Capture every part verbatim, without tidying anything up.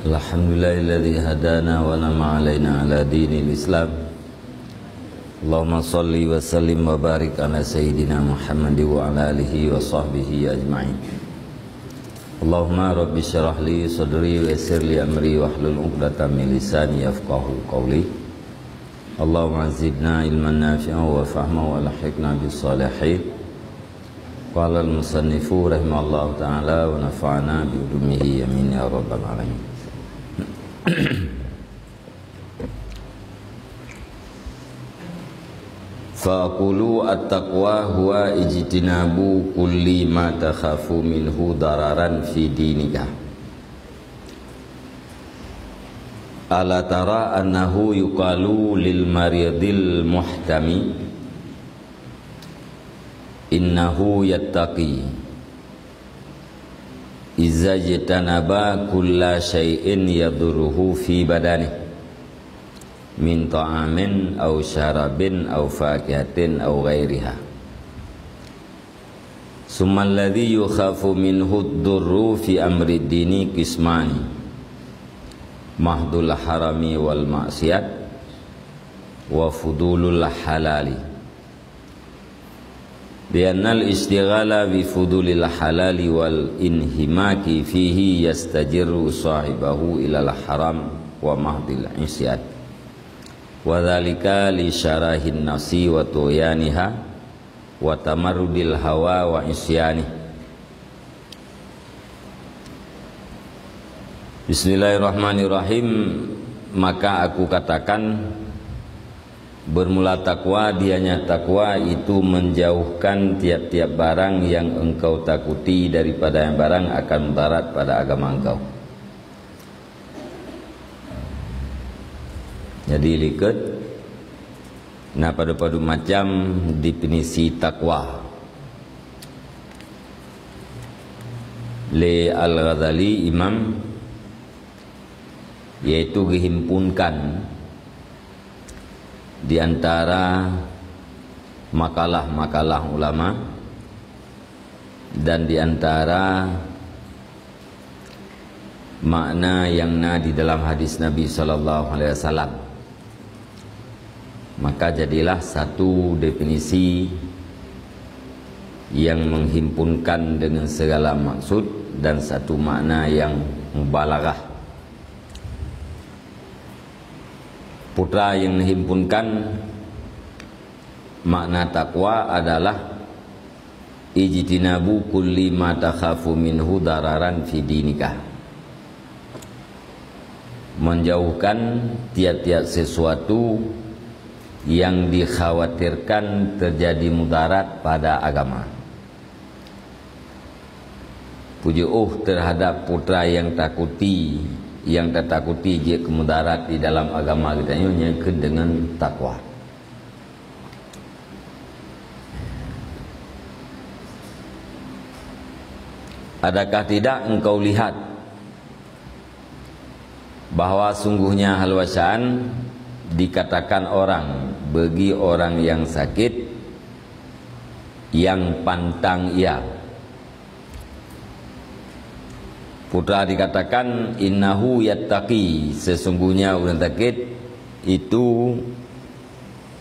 Alhamdulillahilladzi hadana wa nama alaina ala dinil Islam. Allahumma salli wa sallim wa barik ala sayyidina Muhammad wa ala alihi wa sahbihi ajma'in. Allahumma rabbi syrah li sadri wa yassir li amri wahlul 'uqdatam min lisani yafqahu qawli. Allahumma zidna ilman nafi'an wa fahma wa alhiqna bis salihin. Qala al-musannifu rahimahullahu ta'ala wa nafa'ana bi ulumihi, amin ya rabbal alamin. Fa aqulu at-taqwa huwa ijtinabu kulli ma takhafu minhu dararan fi dinika. Ala tara annahu yuqalu lil maridil muhtami, innahu yattaqi. Iza jtanaba kulla syai'in yadurruhu fi badani, min ta'amin aw syarabin aw fakihatin aw ghairiha. Summa alladzi yukhafu minhu durru fi amri dini qismani, mahdul harami wal maksiat, wa fudulul halali. Liannal istighala bi fudulil halali wal inhimaki fihi yastajirru sahibahu ilal haram wa mahdil isyan. Wa dzalika li syarahin nafsi wa tughyaniha wa tamarrudil hawa wa isyani. Bismillahirrahmanirrahim. Maka aku katakan, bermula takwa, dianya takwa itu menjauhkan tiap-tiap barang yang engkau takuti daripada yang barang akan mudarat pada agama engkau. Jadi, likot na padub-padub macam definisi takwa. Lé Al-Ghazali, Imam, yaitu geuhimpunkan di antara makalah-makalah ulama dan di antara makna yang na di dalam hadis Nabi sallallahu alaihi wasallam. Maka jadilah satu definisi yang menghimpunkan dengan segala maksud dan satu makna yang mubalaghah. Putra yang menghimpunkan makna takwa adalah ijtinabu kulli ma takhafu minhu dararan fi dinika. Menjauhkan tiap-tiap sesuatu yang dikhawatirkan terjadi mudarat pada agama. Peujeuôh terhadap putra yang takuti, yang tatakuti jeuet keu mudarat di dalam agama geutanyoe, nyan kheun deungon takwa. Adakah tidak engkau lihat bahwa sungguhnya hal wasaan dikatakan orang bagi orang yang sakit yang pantang ia. Putra dikatakan, "Innahu yattaqi," sesungguhnya ureuëng sakit itu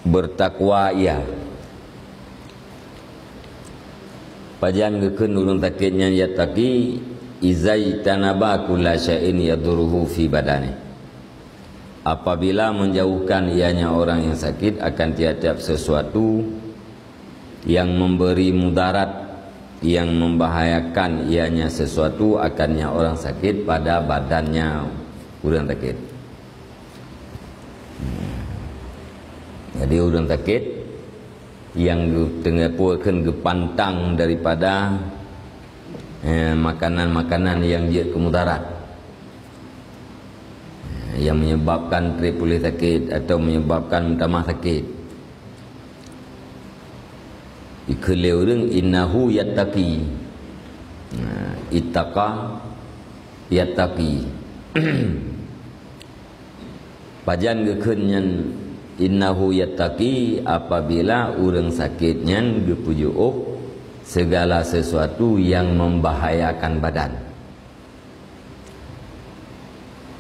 bertakwa ia. Pajan geukheun ureuëng sakét nyan yattaqi, izajtanaba kulla syai'in yadurruhu fi badani. Apabila menjauhkan ianya orang yang sakit akan tiap-tiap sesuatu yang memberi mudarat, yang membahayakan ianya sesuatu akannya orang sakit pada badannya ureuëng sakét. Jadi ureuëng sakét yang geu-, teungoh peue kheun geupantang daripada, eh, makanan-makanan yang jeuet keu mudarat, eh, yang menyebabkan trép puléh sakét atau menyebabkan meutamah sakét. Ikheun lé ureuëng, "Innahu yattaqi." Nah, ittaqa yattaqi. Pajan geukheun nyan, "Innahu yattaqi," apabila ureuëng sakét nyan geupeujeuôh segala sesuatu yang membahayakan badan.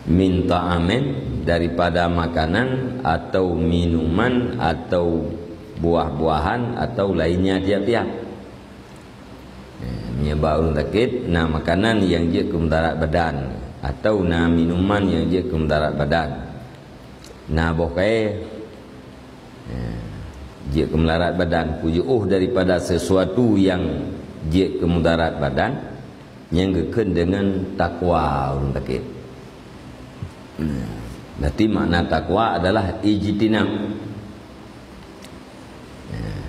Min ta'amin, daripada makanan atau minuman atau buah-buahan atau lainnya tiap-tiap. Eh, meunyoe bak ureuëng sakét, na makanan nyang jeuet keu mudarat badan, atau na minuman nyang jeuet keu mudarat badan, na boh kayée, eh, jeuet keu mudarat badan, peujeuôh daripada sesuatu nyang jeuet keu mudarat badan, nyang geukheun deungon takwa ureuëng sakét. Nah, berarti makna takwa adalah ijtinab. Nah,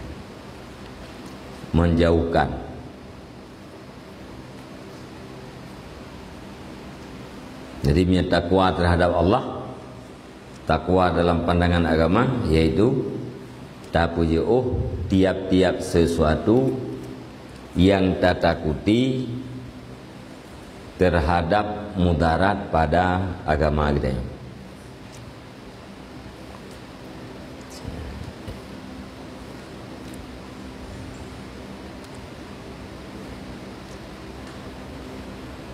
menjauhkan. Jadi, meunyoe takwa terhadap Allah, takwa dalam pandangan agama, yaitu tapeujeuôh tiap-tiap sesuatu nyang tatakuti terhadap mudarat pada agama geutanyoe.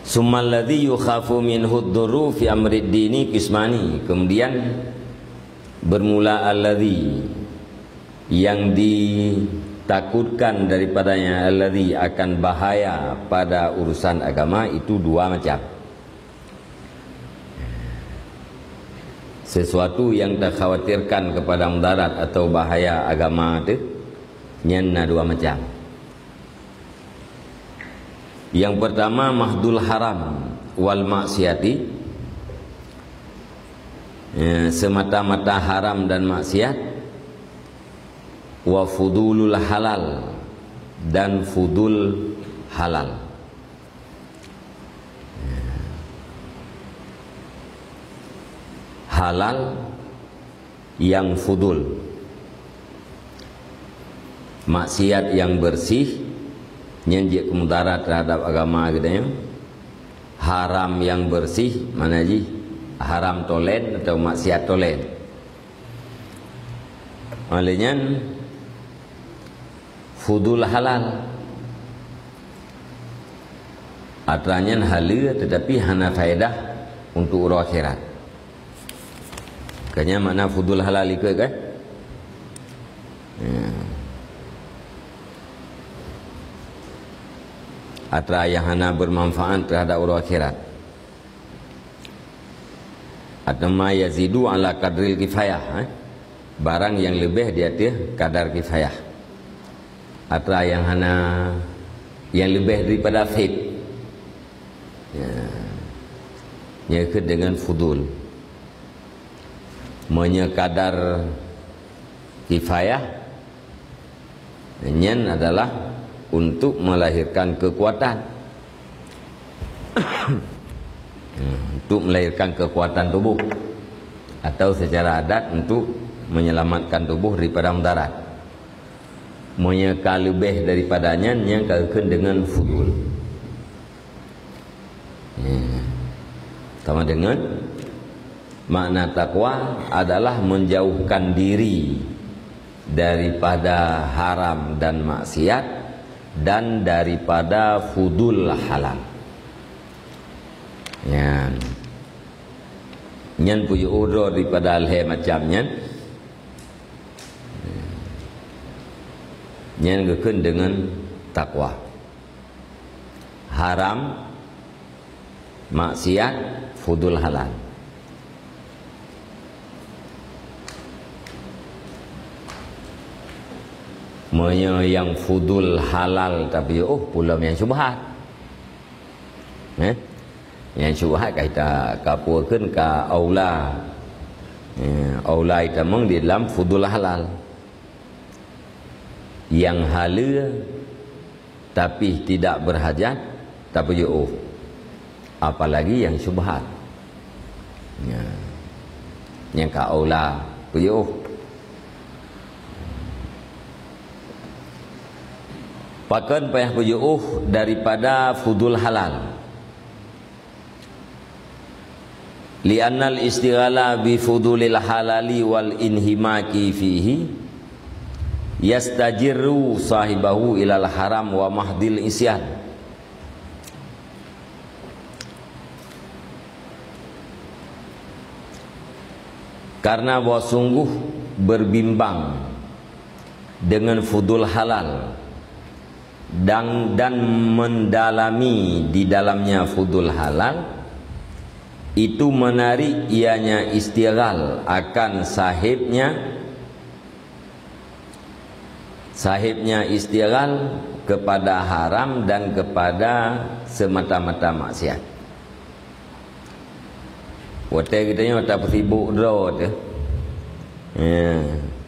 Summalladzi yukhafu minhud durru fi amrid dini qismani. Kemudian bermula alladzi, yang ditakutkan daripadanya alladzi akan bahaya pada urusan agama itu dua macam. Sesuatu yang takhawatirkan kepada mudarat atau bahaya agama tu, nyan na dua macam. Yang pertama, mahdul haram wal maksiati, ya, semata-mata haram dan maksiat, wa fudulul halal, dan fudul halal. Halal yang fudul, maksiat yang bersih, nyan jeuet keu mudarat terhadap agama geutanyoe. Haram yang bersih, makna jih haram tolen atau maksiat tolen. Oleh nyan, fudul halal. Atra nyan haleue tetapi hana faedah untuk uroe akhirat. Makanya makna fudul halal ikut kan? Ya. Atra yang hana bermanfaat terhadap uroe akhirat. Atau ma yazidu ala qadril kifayah, eh? Barang yang lebih di atas kadar kifayah. Atra yang hana, yang lebih daripada fit. Ya. Nyang keu dengan fudul. Meunyoe kadar kifayah, nyan adalah untuk melahirkan kekuatan. Untuk melahirkan kekuatan tubuh. Atau secara adat untuk menyelamatkan tubuh daripada mudarat. Meunyoe ka leubeh daripada nyan, nyan ka geukheun deungon fudul. Ya. Sama dengan makna takwa adalah menjauhkan diri daripada haram dan maksiat dan daripada fudul halal. Nyan. Nyan peuyuh droe daripada lhée macam nyan. Nyan geukheun deungon takwa. Haram, maksiat, fudul halal. Meunyoe nyang fudul halal tapi, oh, peulom nyang syubhat. Eh? Nyang syubhat ka ita kapukheun ka aula. Eh, aula itamong di dalam fudul halal. Nyang haleue tapi tidak berhajat, tapeuyuôh. Apalagi nyang syubhat. Ya. Nyang ka aula peuyuôh. Pakon payah peuyuôh daripada fudul halal? Li'annal istighala bi fudulil halali wal inhimaki fihi yastajirru sahibahu ilal haram wa mahdil isyan. Karena bahwa sungguh berbimbang dengan fudul halal dan, dan mendalami di dalamnya fudul halal, itu menarik ianya istighal akan sahibnya, sahibnya istighal kepada haram dan kepada semata-mata maksiat. Watée geutanyoe tapeusibok droe teuh, ya,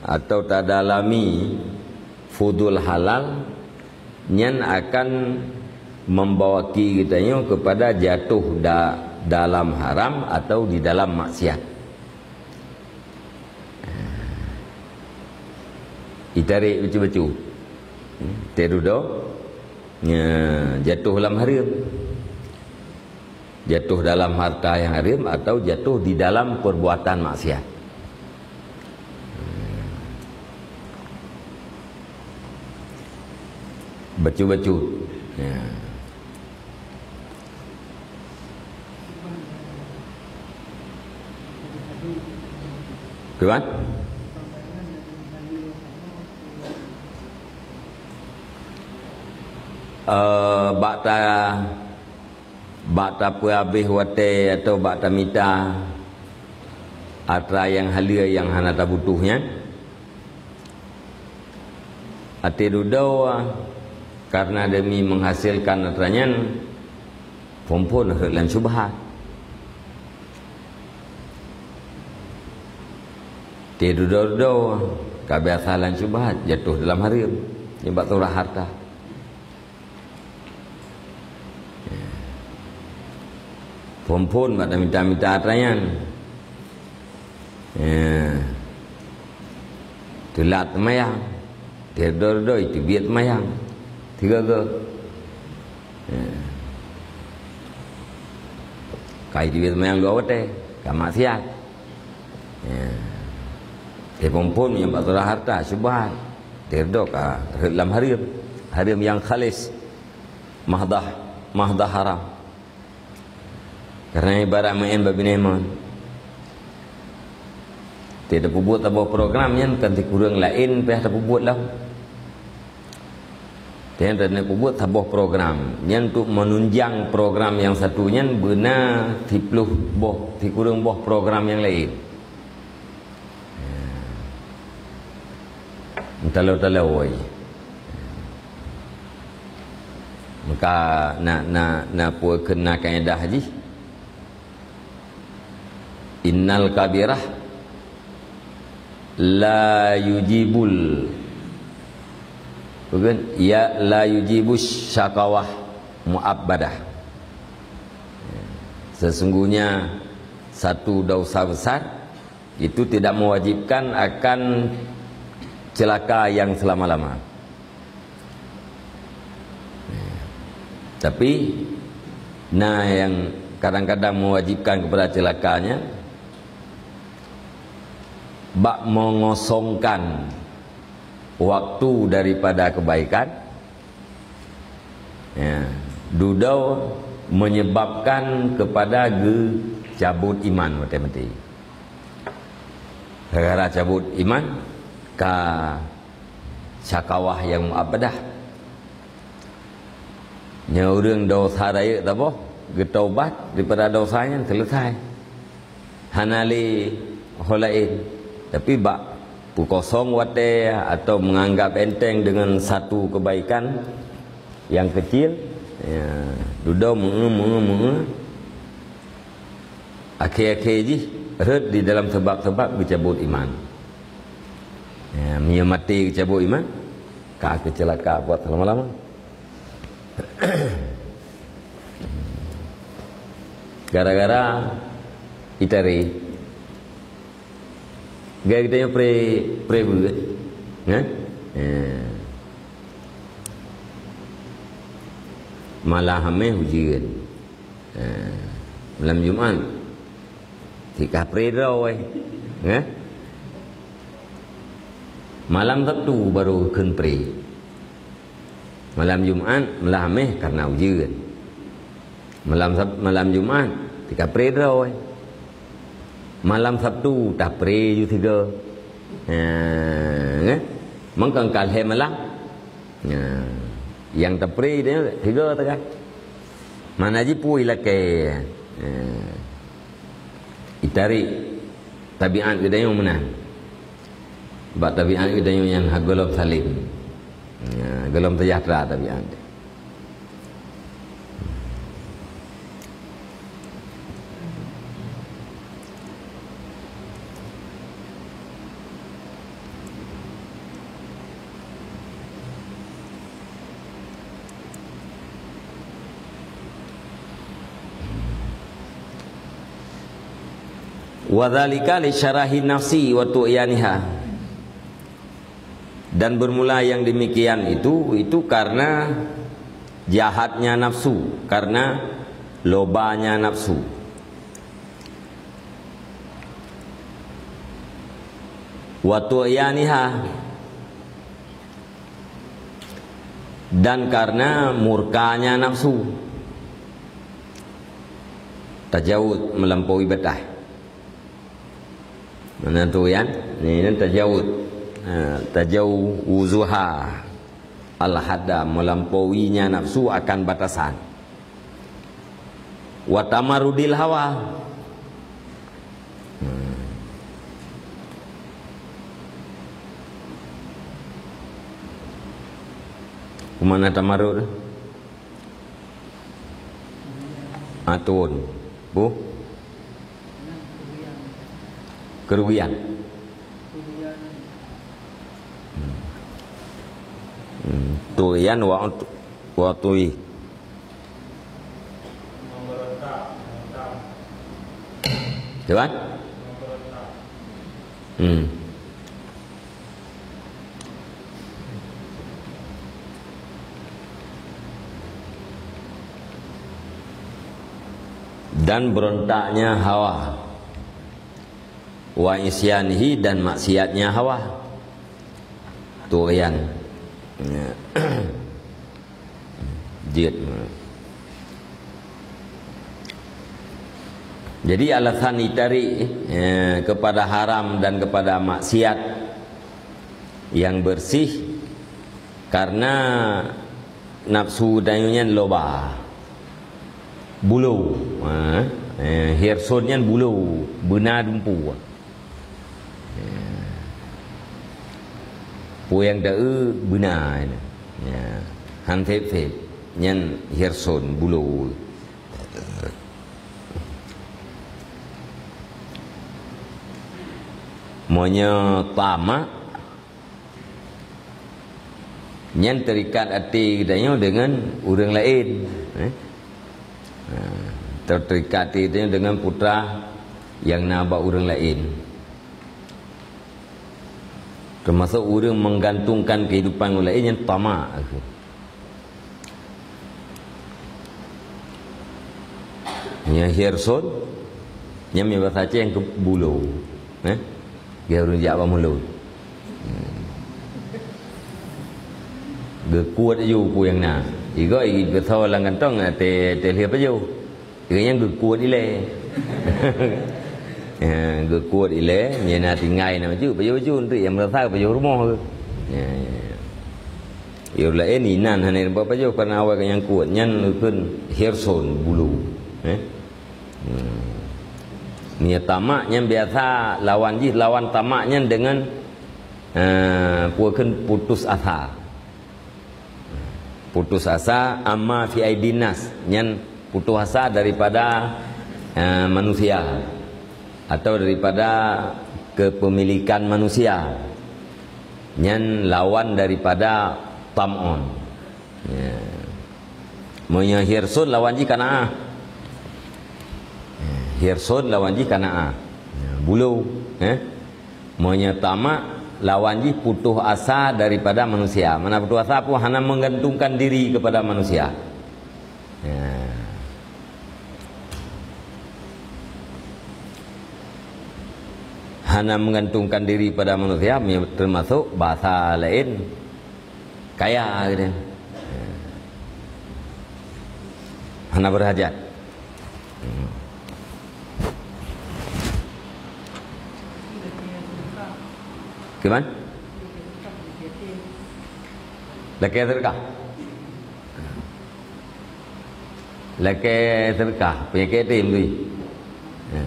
atau tadalami fudul halal, nyan akan membawaki geutanyoe kepada jatuh da-, dalam haram atau di dalam maksiat. Itarék bacut-bacut. Teududoe, ya, jatuh lam hareuem. Jatuh dalam harta yang haram atau jatuh di dalam perbuatan maksiat. Bacut-bacut. Ya. Tuan? Eh, bak ta-, bak tapeuhabéh watée atau bak tamita atra nyang haleue nyang hana tabutuh nyan, até dudoe, karena demi menghasilkan atra nyan, phon-phon rhot lam syubhat. Até dudoe-dudoe, ka biasa lam syubhat, jatuh dalam hareuem. Nibak surah harta. Phon-phon bak tamita-mita atra nyan. Ya. Teulat seumayang. Teudoe-doe teubiet seumayang. Tiga-tiga. Ya. Kai teubiet seumayang dua watée. Ka maksiat. Ya. Teuphon-phon nyang bak surah harta, syubhat. Teudoe ka rhot lam hareuem. Hareuem nyang khalis. Mahdah, mahdah haram. Karena ibarat meu'en bak binéh mon. Teuh tapeubuet saboh program nyan kan sikureueng laén pih tapeubuet lom. Teuh tapeubuet saboh program. Nyan untuk menunjang program nyang satu nyan beuna siploh boh, sikureueng boh program nyang laén. Talo-talo, woi. Maka na, na, na peue keunan kaedah jih. Innal kabirah la yujibul, bukan? Ya, la yujibus syakawah muabbadah. Sesungguhnya satu dosa besar itu tidak mewajibkan akan celaka yang selama-lama. Tapi, na nyang kadang-kadang mewajibkan kepada celakanya, bak mengosongkan waktu daripada kebaikan, ya, dudoe menyebabkan kepada geucabut iman watée maté. Gara-gara cabut iman, ka syakawah nyang muabbadah. Nyoe ureuëng dosa rayeuk saboh, geutaubat daripada dosa nyan, selesai. Hana lé ho laén. Tapi bak peukosong watée atau menganggap enteng dengan satu kebaikan yang kecil, ya, dudoe meu-, meu-, meu-, akhé-akhé jih rhot di dalam sabab-sabab geucabut iman. Ya, meunyoe maté geucabut iman, ka keuceulaka buat lama-lama. Gara-gara itaré. Gai geutanyoe pre-, pre beuet. Hah? Ya. Malam Hameh ujeuen. Eh, malam Jumat, tika pre droe, eh. Malam Sabtu baru kheun pre. Malam Jumat, malam Hameh karena ujeuen. Malam Sab-, malam Jumat, tika pre droe. Malam Sabtu tapré ju tiga. Ha, kan? Mangkang ka lhèe malam. Ha, nyang tapré dia tiga teuka. Mana jipui lakèe. Ha. Itarék tabiat geutanyoe meunan. Bak tabiat geutanyoe nyang ha gohlom salem. Ha, gohlom seujahteura tabiat. Wa dzalika li syarahi nafsi wa tughyaniha. Dan bermula yang demikian itu, itu karena jahatnya nafsu, karena lobanya nafsu. Wa tughyaniha, dan karena murkanya nafsu. Tajawuz, melampaui batas. Mana tu, kan? Ni, ni tajawuz. Ha, tajawuzuha al-hadda, melampauinya nafsu akan batasan. Wa tamarrudil hawa. Hmm. Kemana tamarrud? Ah, turun. Bu? Kerugian. Hmm. Hmm. Tuyan wa, wa tui. Coba? Hmm. Dan berontaknya hawa. Wa isyanihi, dan maksiatnya hawa. Tuyan. Ya. Jeuet. Jadi alasan ditarik, eh, kepada haram dan kepada maksiat yang bersih karena nafsu tanyoe nyan loba. Bulo. Ha, eh, hirsun nyan bulo, beuna dumpu. Peue nyang taeu beuna nyan. Ya. Han phép-phép. Nyan hirsun, bulo. Meunyoe tamak, nyan terikat até geutanyoe deungon ureuëng laén, eh? Ha, ter-, terikat até geutanyoe deungon putra nyang na bak ureuëng laén. Teumasok ureuëng menggantungkan kehidupan ureuëng laén, nyan tamak. Nyang hirsun, nyan meubaca Aceh nyang keu bulo. Eh? Geuh ureuëng jak bak mulod. Geukuet aju peue nyang na. Igoe geusoe lam kantong, teuh, teuh lheueh pajoh. Geuh nyang geukuet ilée. Ya, geukuet ilée, nyang na tinggai na maju, pajoh-pajoh, untuk nyang meurasa pajoh rumoh geuh. Ya, ya, ya. Ureuëng laén inan hana bak pajoh karena awai nyang kuet. Nyan geukheun hirsun, bulo. Eh? Hmm. Nyan tamak nyan biasa lawan jih, lawan tamak nyan deungon, eh, peue kheun putus asa. Putus asa, amma fi aidin nas, nyan putus asa daripada, eh, manusia atau daripada kepemilikan manusia. Nyan lawan daripada tam'un. Ya. Meunyoe hirsun lawan jih kana'ah. Ya, hirsun lawan jih kana'ah. Ya, bulo, eh. Meunyoe tamak lawan jih putus asa daripada manusia. Mana putus asa pun hana menggantungkan diri kepada manusia. Ya. Hana menggantungkan diri pada manusia, termasuk bahasa laén kaya gitu. Hana berhajat. Hmm. Kiban? Lakée seudeukah. Lakée seudeukah, peunyakét yatim teuh. Ha.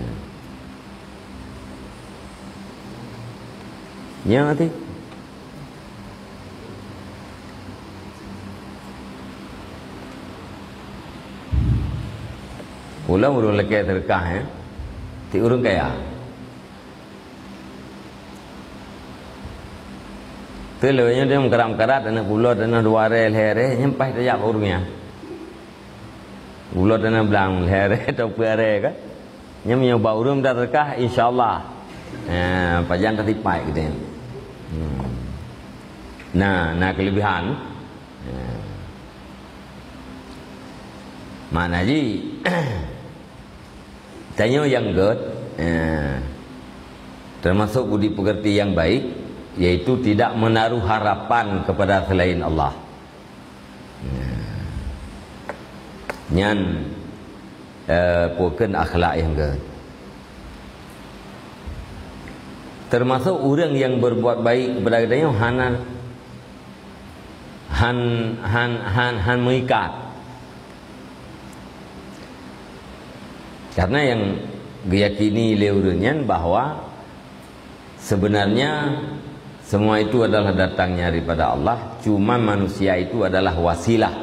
Nyan teuh. Ulôn ureuëng lakée seudeukah, eh. Ti ureuëng kaya. Teuleu nyoe dia meukarat-meukarat, aneuk pulo, aneuk dua re, lhée re, nyan paih tajak bak ureuëng nyan. Pulo, aneuk blang, lhée re, atau peuet re kan. Nyan meunyoe bak ureuëng dak teuka, insya Allah. Ha, pajan tatipai kita. Hmm. Nah, na kelebihan. Ha. Makna ji, Tanyoe nyang gét, eh, termasuk budi pekerti yang baik, yaitu tidak menaruh harapan kepada selain Allah. Nah, nyan, eh, pokon akhlak nyang gét. Termasuk ureuëng yang berbuat baik kepada geutanyoe hana han, han, han, han meuikat. Karena nyang geuyakini lé ureuëng nyan bahwa sebenarnya semua itu adalah datangnya daripada Allah, cuma manusia itu adalah wasilah.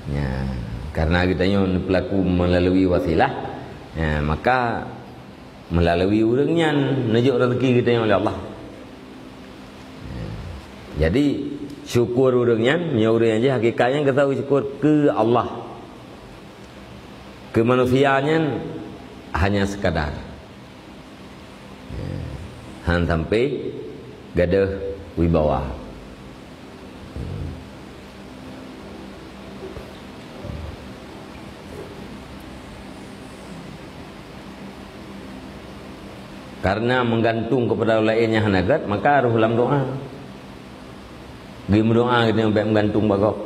Ya, karena geutanyoe neupeulaku melalui wasilah, ya, maka melalui ureuëng nyan neujok rezeki geutanyoe lé Allah. Jadi, syukur ureuëng nyan, meunyoe ureuëng nyan jih hakikatnya geutanyoe syukur keu Allah. Keu manusia nyan hanya sekadar. Han sampai gadoh wibawa. Karena menggantung kepada orang lain nyang hana gét, maka harôh lam doa. Geumeudoa geutanyoe bék meugantung bak gob.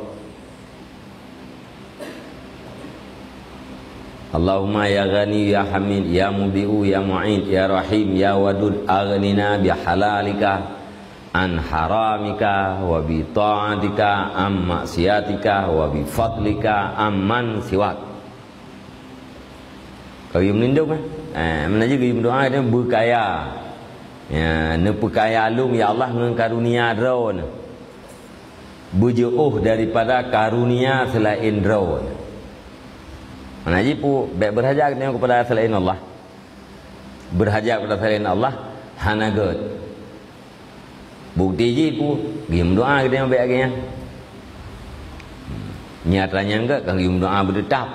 Allahumma ya Ghani ya Hamid ya Mubi'u ya Mu'id ya Rahim ya Wadud, aghnina bihalalika an haramika wa bi ta'atika am maksiatika wa bi fadlika amman siwak. Ka geuyue meulindong, eh? Eh, meunan jih geuyue meudoa, dia beukaya. Ya, neupeukaya lôn, ya Allah, ngon karunia Droeneuh. Beujeuôh daripada karunia selain Droeneuh. Meunan jih pu, bék beurhajat geutanyoe kepada selain Allah. Beurhajat kepada selain Allah, hana gét. Bukti jih pu, geuyue meudoa geutanyoe bék lagée nyan. Nyata nyan gét ka geuyue meudoa beuteutap.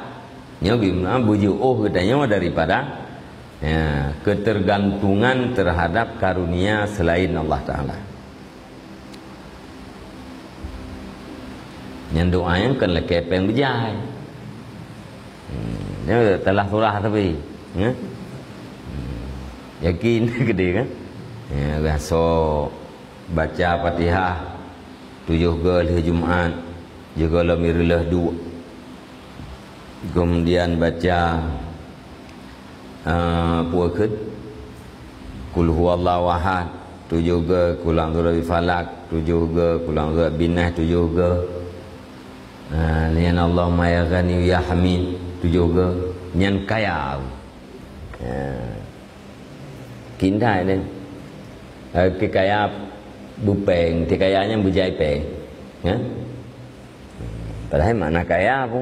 Nyoe geuyue meudoa beujeuôh geutanyoe daripada, ya, ketergantungan terhadap karunia selain Allah Taala. Nyan doa nyan kon lakée péng beujai. Hmm, nyoe talah surah tapi, ya. Hmm, yakin keudeh kan? Ya, biasa baca Fatihah tujoh goe lheueh Jumat, juga lom ireuloh duek. Kemudian baca, ah, peue kheun? Qul huwallahu ahad, tujoh goe, Qul a'udzu birabbil falaq, tujoh goe, Qul a'udzu birabbin nas, tujoh goe. Ah, nyan Allahumma ya Ghani ya Hamid, tujoh goe. Nyan kaya. Ya. Kindai deh. Eh, kaya beupéng, kaya nyan beujai péng. Ya? Padahai makna kaya pu,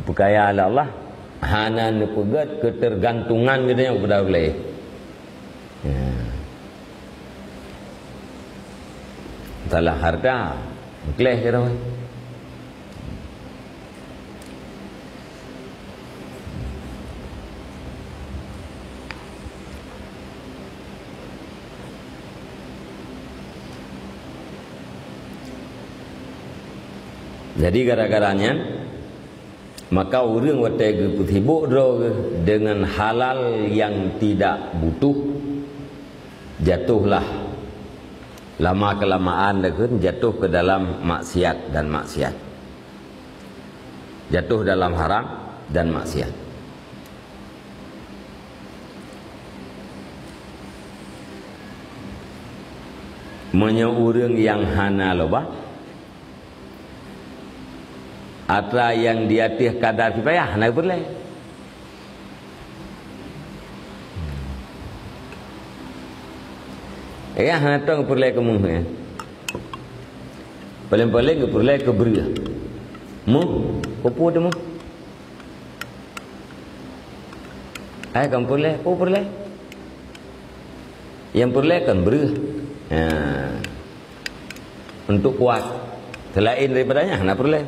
peukaya lé Allah, hana neupeugét keutergantungan geutanyoe keupada ureuëng laén. Ya. Masalah harta, meukleh keudroe. Jadi, gara-gara nyan, maka ureuëng watée geupeusibok droe geuh deungon hal-hal nyang tidak butuh, jatuhlah lama-kelamaan lé kheun jatuh ke dalam maksiat dan maksiat. Jatuh dalam haram dan maksiat. Meunyoe ureuëng nyang hana loba, atra nyang di ateueh kadar kifayah hana geupeureulée. Eh, hana tong geupeureulée keu méuh, eh. Paléng-paléng geupeureulée keu breueh. Méuh, peue-peue teuh méuh? Ai kan peureulée, peue peureulée? Nyang peureulée kan breueh. Ha. Untuk kuat. Seulaén daripada nyan hana peureulée.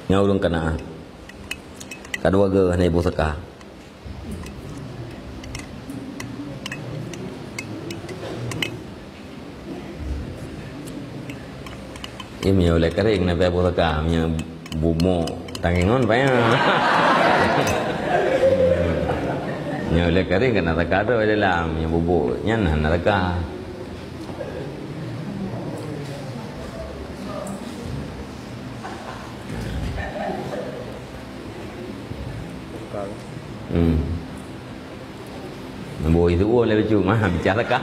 Nyan ureuëng Kanaan. Ka dua geuh hana jiboh seuka. Ih, meunyoe ulée kering na payah boh seuka, meunyoe bubuk tangengon payah. Meunyoe ulée kering kan na seuka tu dalam, meunyoe bubuk nyan hana seuka. Hmm. Bui tuwoe lé bacut, mah bicara ka.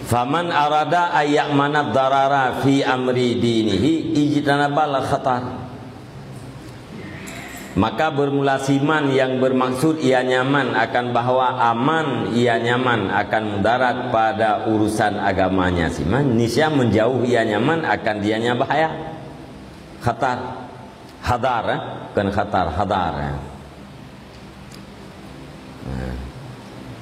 Faman arada ayya'mana darara fi amri dinihi ijtanabal khatar. Maka bermula siman yang bermaksud ia nyaman akan bahwa aman ia nyaman akan mudarat pada urusan agamanya siman, niscaya menjauh ia nyaman akan dianya bahaya. Khatar. Hadar, eh? Bukan khatar, hadar, eh? Nah.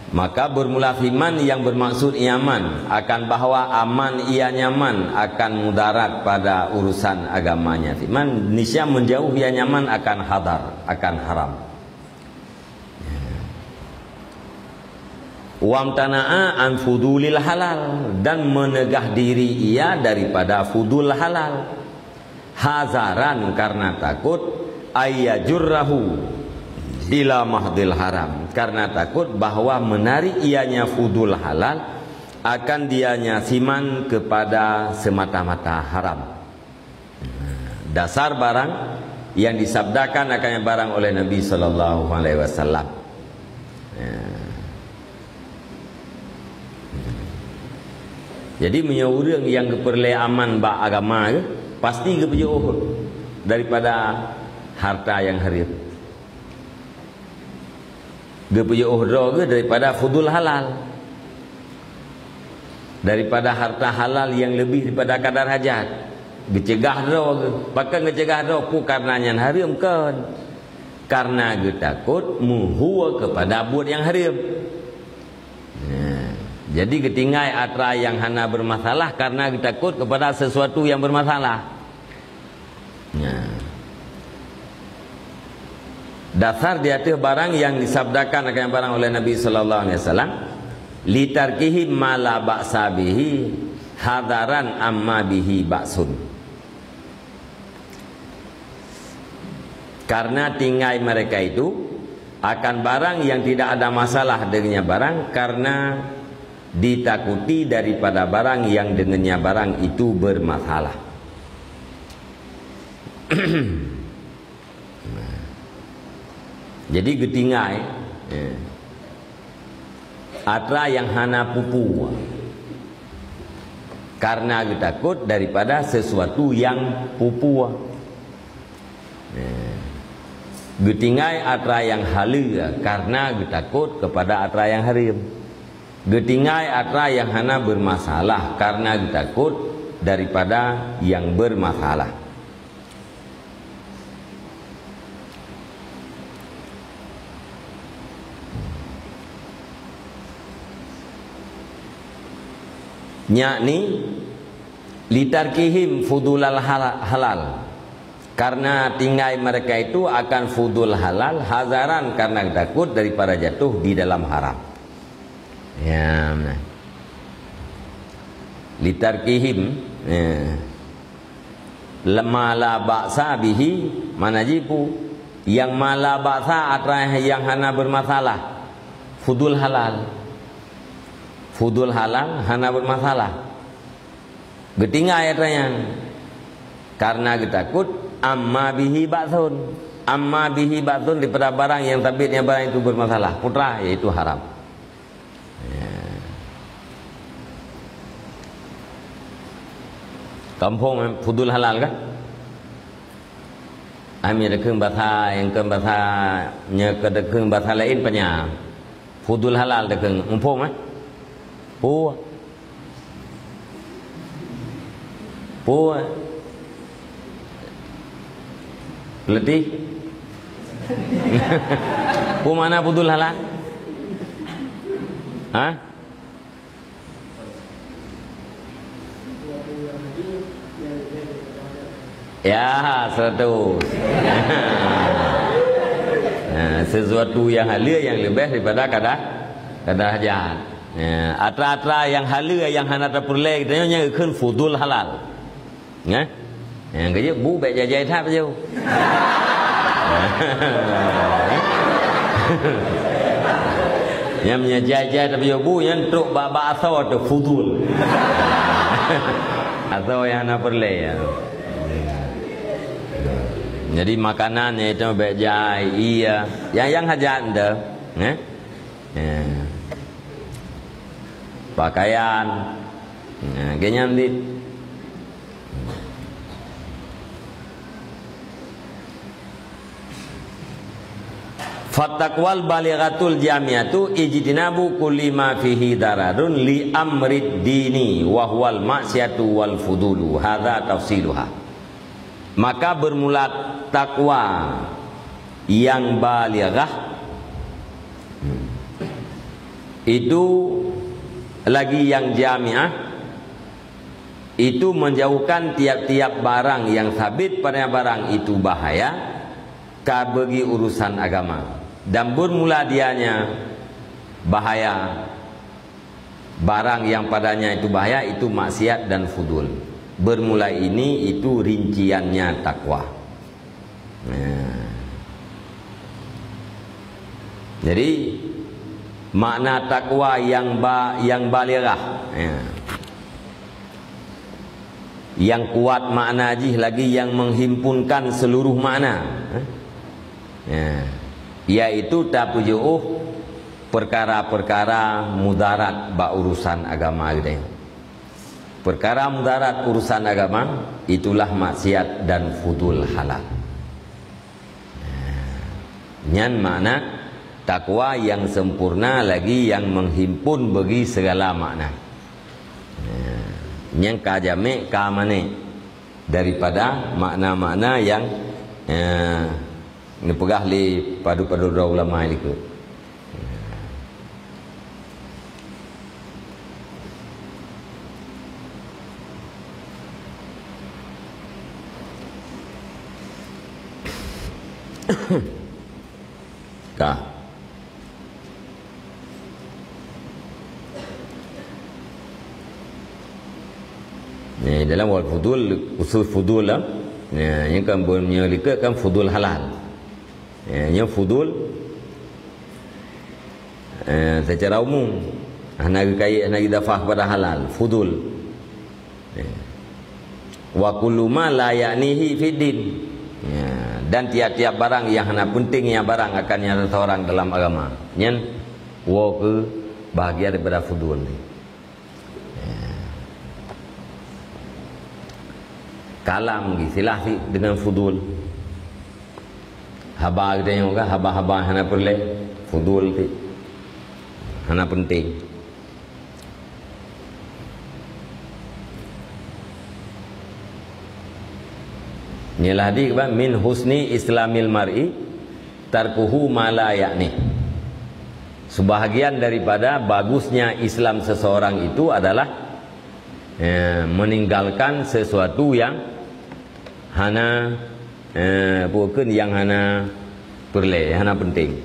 Maka bermula siman yang bermaksud nyaman akan bahwa aman ia nyaman akan mudarat pada urusan agamanya. Siman, niscaya menjauh ia nyaman akan hadar, akan haram. Wamtana'a an fudulil halal, dan menegah diri ia daripada fudul halal. Hazaran, karena takut, ayyajurrahu ila mahdil haram, karena takut bahwa menarik ianya fudul halal akan dianya siman kepada semata-mata haram. Dasar barang yang disabdakan akan barang oleh Nabi sallallahu alaihi wasallam. Ya. Jadi, meunyoe ureuëng nyang geupeureulée aman bak agama geuh, pasti geupeujeuôh daripada harta nyang hareuem. Geupeujeuôh droe geuh daripada fudul halal, daripada harta halal nyang leubeh daripada kadar hajat. Geuceugah droe geuh. Pakon geuceugah droe? Peue, kareuna nyan hareuem? Kon. Kareuna geutakot meuhue keupada buet nyang hareuem. Nah, jadi geutinggai atra nyang hana beurmasalah kareuna geutakot keupada sesuatu nyang beurmasalah. Nah. Dasar di ateueh barang nyang disabdakan akan barang oleh Nabi sallallahu alaihi wasallam, "Litarkihim ma la ba'sa bihi hadaran amma bihi ba'sun." Karena tinggai mereka itu akan barang yang tidak ada masalah dengannya barang, karena ditakuti daripada barang yang dengannya barang itu bermasalah. Jadi geutinggai, ya, atra nyang hana pupu, karena geutakot daripada sesuatu nyang pupu. Ya. Geutinggai atra nyang haleue karena geutakot keupada atra nyang hareuem. Geutinggai atra nyang hana beurmasalah karena geutakot daripada nyang beurmasalah. Yakni, litarkihim fudulal hala-, halal. Karena tinggai mereka itu akan fudul halal, hazaran, karena takut daripada jatuh di dalam haram. Ya, nah. Litarkihim, ya. Lama la ba'sa bihi, mana jipu? Yang ma la ba'sa atra nyang hana beurmasalah. Fudul halal. Fudul halal hana bermasalah. Geutinggai atra nyan. Karena geutakot amma bihi ba'sun. Amma bihi ba'sun daripada barang yang sabit, yang barang itu bermasalah. Putra, yaitu haram. Ya. Ka muphom fudul halal kan? Ami takheun basa nyang keu basa, nyang keu takheun basa laén panya. Fudul halal takheun. Muphom, eh? Pu. Pu. Letih. Pu mana fudul halal? Ha? Ya, seratus. Nah, sesuatu yang halal yang lebih daripada kadar, kadar hajat. Ya, atra-atra yang halal yang hana tapeureulée geutanyoe nyan geukheun fudul halal. Nah, nyang keujeuet bu bék jai-jai that bajée. Nyang meunyoe jai-jai that bajée bu nyan trok bak, bak asoe teuh fudul. Asoe nyang hana peureulée ya. Jadi makanan nyan itu bék jai, iya. Nyang, nyang hajat nte, eh? Ya. Pakaian. Nah, geuh nyan dit. Fattaqwal balighatul jami'atu ijtinabu kulli ma fihi dararun li amrid dini wa huwal maksiatu wal fudulu. Hadza tafsiluha. Maka bermula takwa yang balighah itu lagi yang jamiah, itu menjauhkan tiap-tiap barang yang sabit pada barang itu bahaya ka bagi urusan agama, dan bermula dianya bahaya, barang yang padanya itu bahaya, itu maksiat dan fudul. Bermula ini itu rinciannya takwa. Nah. Jadi, makna takwa yang ba-, yang balighah. Ya. Yang kuat makna jih lagi yang menghimpunkan seluruh makna. Ya. Yaitu tapeujiôh perkara-perkara mudarat bak urusan agama geutanyoe. Perkara mudarat urusan agama, itulah maksiat dan fudul halal. Nyan makna takwa yang sempurna lagi yang menghimpun bagi segala makna. Nyan ka jamék, ka manék daripada makna-makna yang, eh, neupeugah lé padub-padub droe ulama likot. Ka. Ni dalam wal fudul, khusus fudul lah. Ni, ni kan bukan meunyoe likot kan fudul halal. Ya, nyoe fudul, eh, secara umum, hana geukait, hana geudafah kepada halal, fudul. Ya. Wa kullu ma la ya'nihi fid din. Ya, dan tiap-tiap barang yang hana penting ya barang akan nyang seseorang dalam agama. Nyan woe keu bahagian daripada fudul ni. Kalam istilah si dengan fudul. Haba geutanyoe kan, haba-haba hana peureulée, fudul ti. Hana penting. Nyoe lah hadis kan, min husni islamil mar'i tarkuhu ma la ya'ni. Sebahagian daripada bagusnya Islam seseorang itu adalah, eh, meninggalkan sesuatu yang hana, eh, bukan yang hana perlu, hana penting.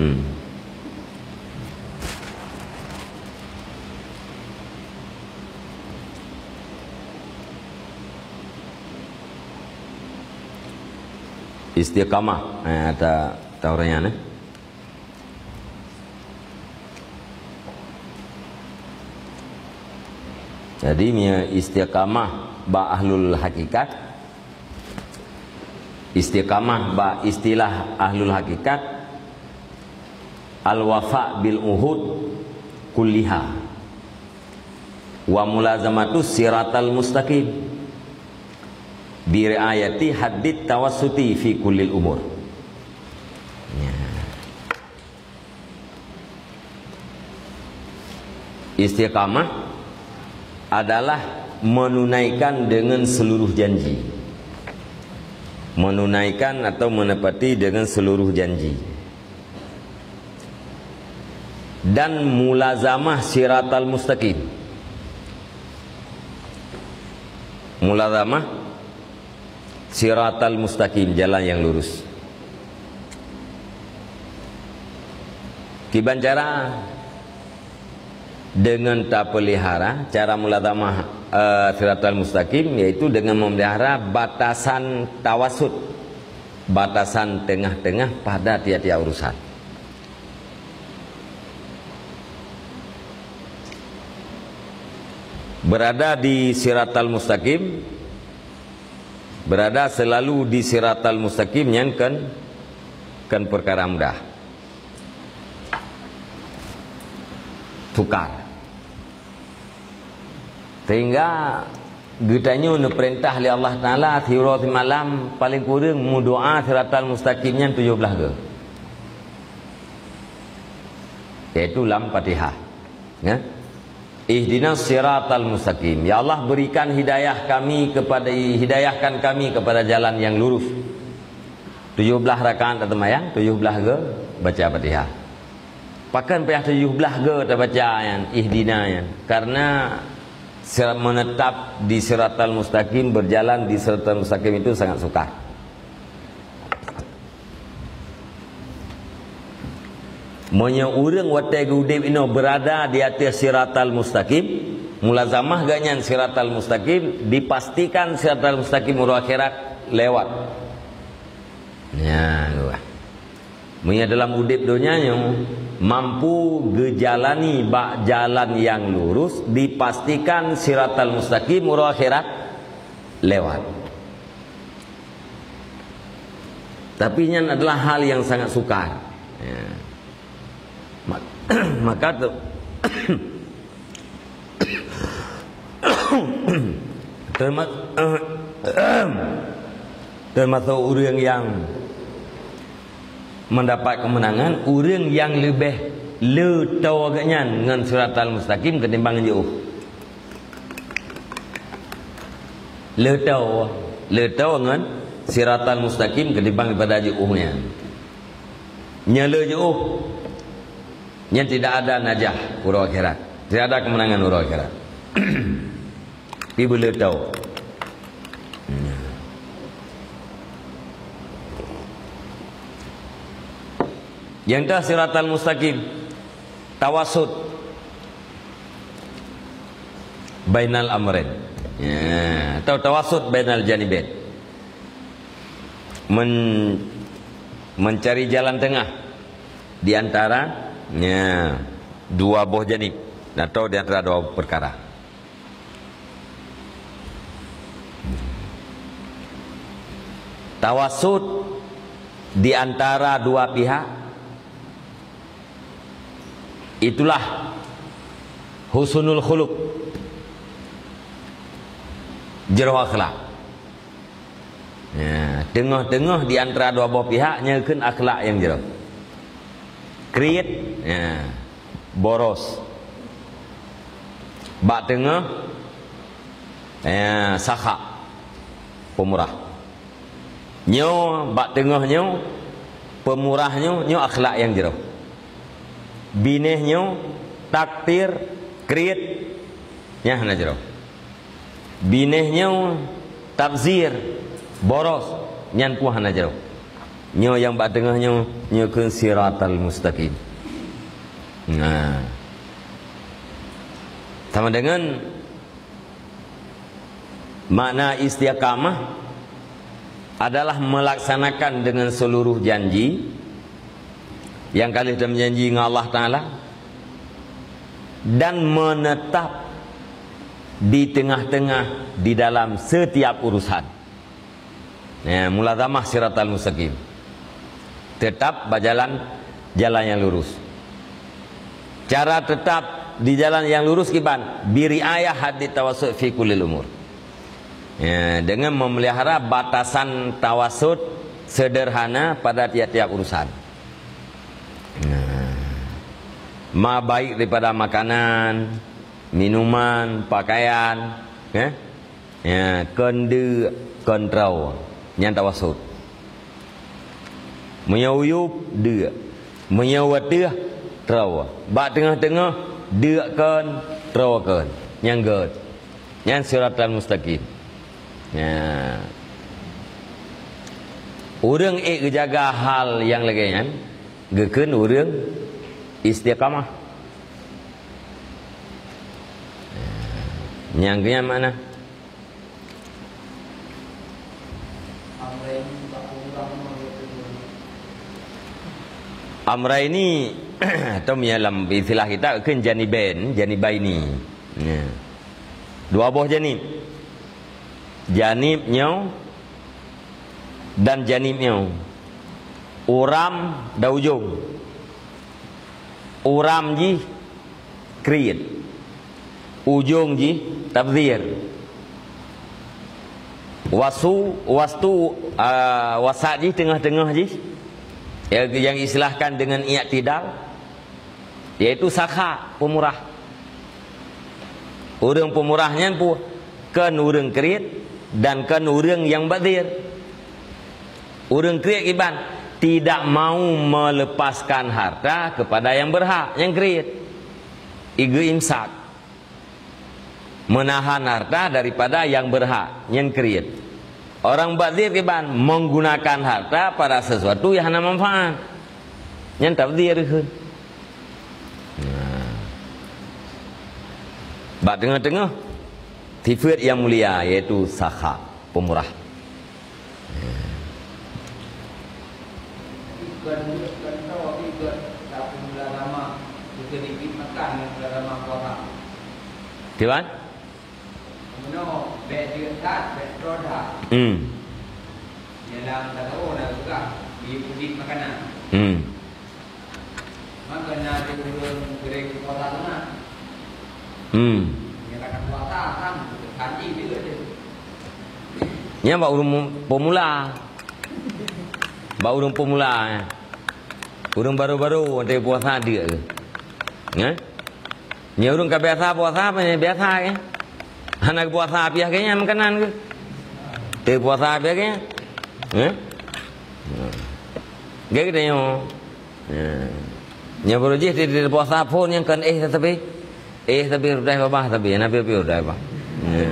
Hmm. Istiqamah, eh, ata, ata ureuëng nyan, eh. Jadi, meunyoe istiqamah bak ahlul hakikat, istiqamah bak istilah ahlul hakikat, al-wafa bil uhud kulliha, wa mulazamatus siratal mustaqim, bi riayati haddit tawassuti fi kullil umur. Ya. Istiqamah adalah menunaikan dengan seluruh janji. Menunaikan atau menepati dengan seluruh janji. Dan mulazamah siratal mustaqim. Mulazamah siratal mustaqim, jalan yang lurus. Kiban cara? Dengan tapelihara cara mulazamah, eh, siratal mustaqim, yaitu dengan memelihara batasan tawasut, batasan tengah-tengah pada tiap-tiap urusan. Berada di siratal mustaqim, berada selalu di siratal mustaqim nyan kan, kan perkara mudah. Tukar. Sehingga geutanyoe neupeurintah lé Allah Taala siuroe simalam paléng kureueng meudoá siratal mustaqim nyan tujoh blaih goe. Yaitu lam Fatihah. Ya. Ihdinas siratal mustaqim. Ya Allah, berikan hidayah kami kepada, hidayahkan kami kepada jalan yang lurus. Tujoh blaih rakaat taseumayang, tujoh blaih goe baca Fatihah. Pakon payah tujoh blaih goe tabaca nyan, ihdina nyan? Karena sira-, menetap di siratal mustaqim, berjalan di siratal mustaqim itu sangat sukar. Meunyoe ureuëng watée geuudeb inoe berada di ateueh siratal mustaqim, mulazamah geuh nyan siratal mustaqim, dipastikan siratal mustaqim uroe akhirat lewat. Nyan, wah. Meunyoe dalam udeb donya nyoe mampu geujalani bak jalan nyang lurus, dipastikan siratal mustaqim uroe akhirat lewat. Tapi nyan adalah hal yang sangat sukar. Ya. Ma-, maka tu, Terma-, termasuk ureuëng nyang mendapat kemenangan, ureuëng nyang leubeh le toe geuhnyan ngon siratal mustaqim ketimbang jiôh. Le toe, le toe ngon siratal mustaqim ketimbang daripada jiôh nyan. Nyoe le jiôh. Nyan tidak ada najah uroe akhirat. Tidak ada kemenangan uroe akhirat. Pi beu le toe. Nyang ka siratal mustaqim, tawasut bainal amrain. Ya, atau tawasut bainal janibain. Men-, mencari jalan tengah di antara, ya, dua boh janib atau di antara dua perkara. Tawasut di antara dua pihak, itulah husnul khuluq, jroh akhlak. Ya, teungoh-teungoh di antara dua boh pihak nyoe kheun akhlak nyang jroh. Kriet, ya, boros. Bak teungoh, ya, sakha, pemurah. Nyoe bak teungoh nyoe, pemurah nyoe, nyoe akhlak nyang jroh. Binéh nyoe, taktir, kriet, nyan hana jroh. Binéh nyoe tabzir, boros, nyan pun hana jroh. Nyoe nyang bak teungoh nyoe, nyoe kheun siratal mustaqim. Nah. Sama dengan makna istiqamah adalah melaksanakan dengan seluruh janji yang ka lheueh teujanji ngon Allah Taala dan menetap di tengah-tengah di dalam setiap urusan. Ya, mulazamah siratal mustaqim. Tetap berjalan jalan yang lurus. Cara tetap di jalan yang lurus kiban, biriayah haddit tawassut fi kullil umur. Ya, dengan memelihara batasan tawassut sederhana pada tiap-tiap urusan. Nah, ma baik daripada makanan, minuman, pakaian, ya. Ya, kon deuk, kon troe. Nyan tawassut. Meunyoe uyueb, deuk. Meunyoe ateueh, troe. Bak teungoh-teungoh, deuk kon, troe kon. Nyan gèt. Nyan siratal mustaqim. Ya. Ureueng ék geujaga hal nyang lagèe nyan, geukheun ureueng istiqamah. Nyang keu nyan makna. Amraini, atau meunyoe lam istilah kita, kheun janibain, janibaini. Ya. Dua boh janib. Janib nyoe dan janib nyoe. Uram dan ujong. Uram jih kriet. Ujong jih tabzir. Wasu, wastu, ah, wasat jih teungoh-teungoh jih. Ya, yang istilahkan dengan i'tidal, yaitu sakha, pemurah. Ureueng pemurah nyan pu-, kon ureueng kriet dan kon ureueng nyang bazir. Ureueng kriet kiban, tidak mau melepaskan harta kepada yang berhak, nyang kriet. Igeu imsak. Menahan harta daripada yang berhak, nyang kriet. Orang bazir kiban menggunakan harta pada sesuatu yang hana manfaat. Nyan tabzir kheun. Nah. Bak teungoh-teungoh, sifeut yang mulia, yaitu sakha, pemurah. Kiban? Hmm. Hmm. Maka na di ureueng geuring puasa sunat. Hmm. Nyang ka puasa kan, kan jih dia je. Nyan bak ureueng pemula. Bak ureueng pemula, eh. Ureueng baru-baru watèe puasa dia ke? Eh? Nyan ureueng ka biasa puasa, apa nyan biasa ke? Hana puasa piah ke nyan makanan ke? Teu puasa piah ke nyan? Eh? Gaya kita nyoe. Ya. Nyoe baru jih di, di puasa phôn nyang kon éh tapi. Éh tapi udah babah tapi, na piôh-piôh udah babah. Ya.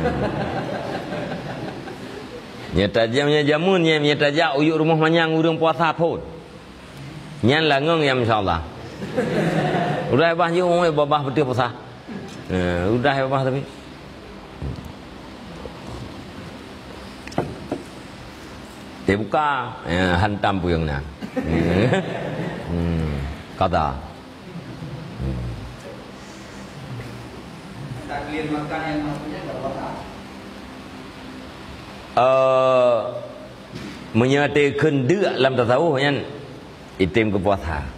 Nyoe tajak, nyoe jameun, nyoe, nyoe tajak uyuek rumoh manyang ureueng puasa phôn. Nyan langong ya, insya Allah. Udah babah jih, babah beutôi puasa. Ya, udah babah tapi. Dibuka, ya, hantam puyong na. Hmm. Kata. Hmm. Takbir makan yang maksudnya enggak puasa. Eh, meunyoe teukeun deuk lam tasawuf nyan, item keu puasa.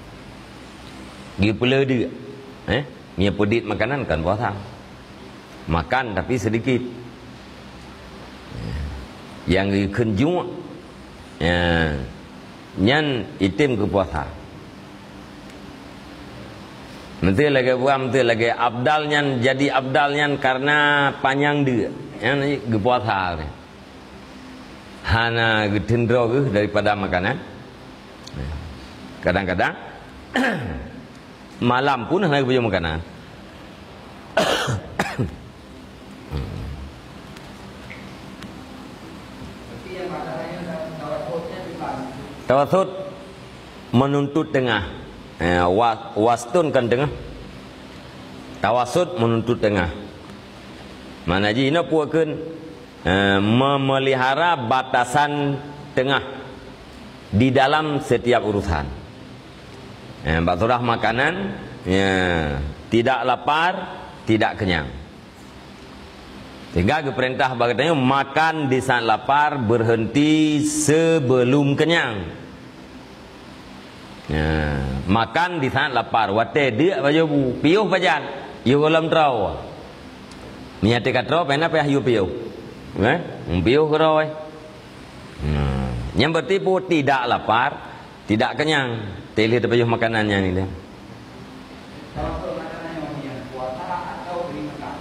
Geupeuleueh deuk. Eh? Meunyoe peudit makanan kan puasa. Makan tapi sedikit. Nyang geukheun juek, ya, nyan item keu puasa. Meuteue lagèe buah, meuteue lagèe abdal nyan, jadi abdal nyan karena panyang deuk. Nyan geupuasa. Hana geuteun droe geuh daripada makanan. Kadang-kadang malam pun hana geupajoh makanan. Berarti yang masalahnya dalam tawassul ni bukan Tawasut, menuntut tengah. Eh, wa-, wastun kan tengah. Tawasut, menuntut tengah. Makna jih inoe peue kheun? Eh, memelihara batasan tengah di dalam setiap urusan. Eh, bak surah makanan, ya, tidak lapar, tidak kenyang. Sehingga geupeurintah bak geutanyoe makan di saat lapar, berhenti sebelum kenyang. Ya, makan di saat lapar, watée deuk pajoh bu, piôh pajan, yôh gohlom troe. Meunyo teuka troe, payah na payah yôh piôh. Eh? Piôh keudroe. Nah, nyang berarti peue? Tidak lapar, tidak kenyang. Teuh lheueh teupajoh makanan nyan ni. Tawasut makna nyoe nyang puasa atau bri meukat?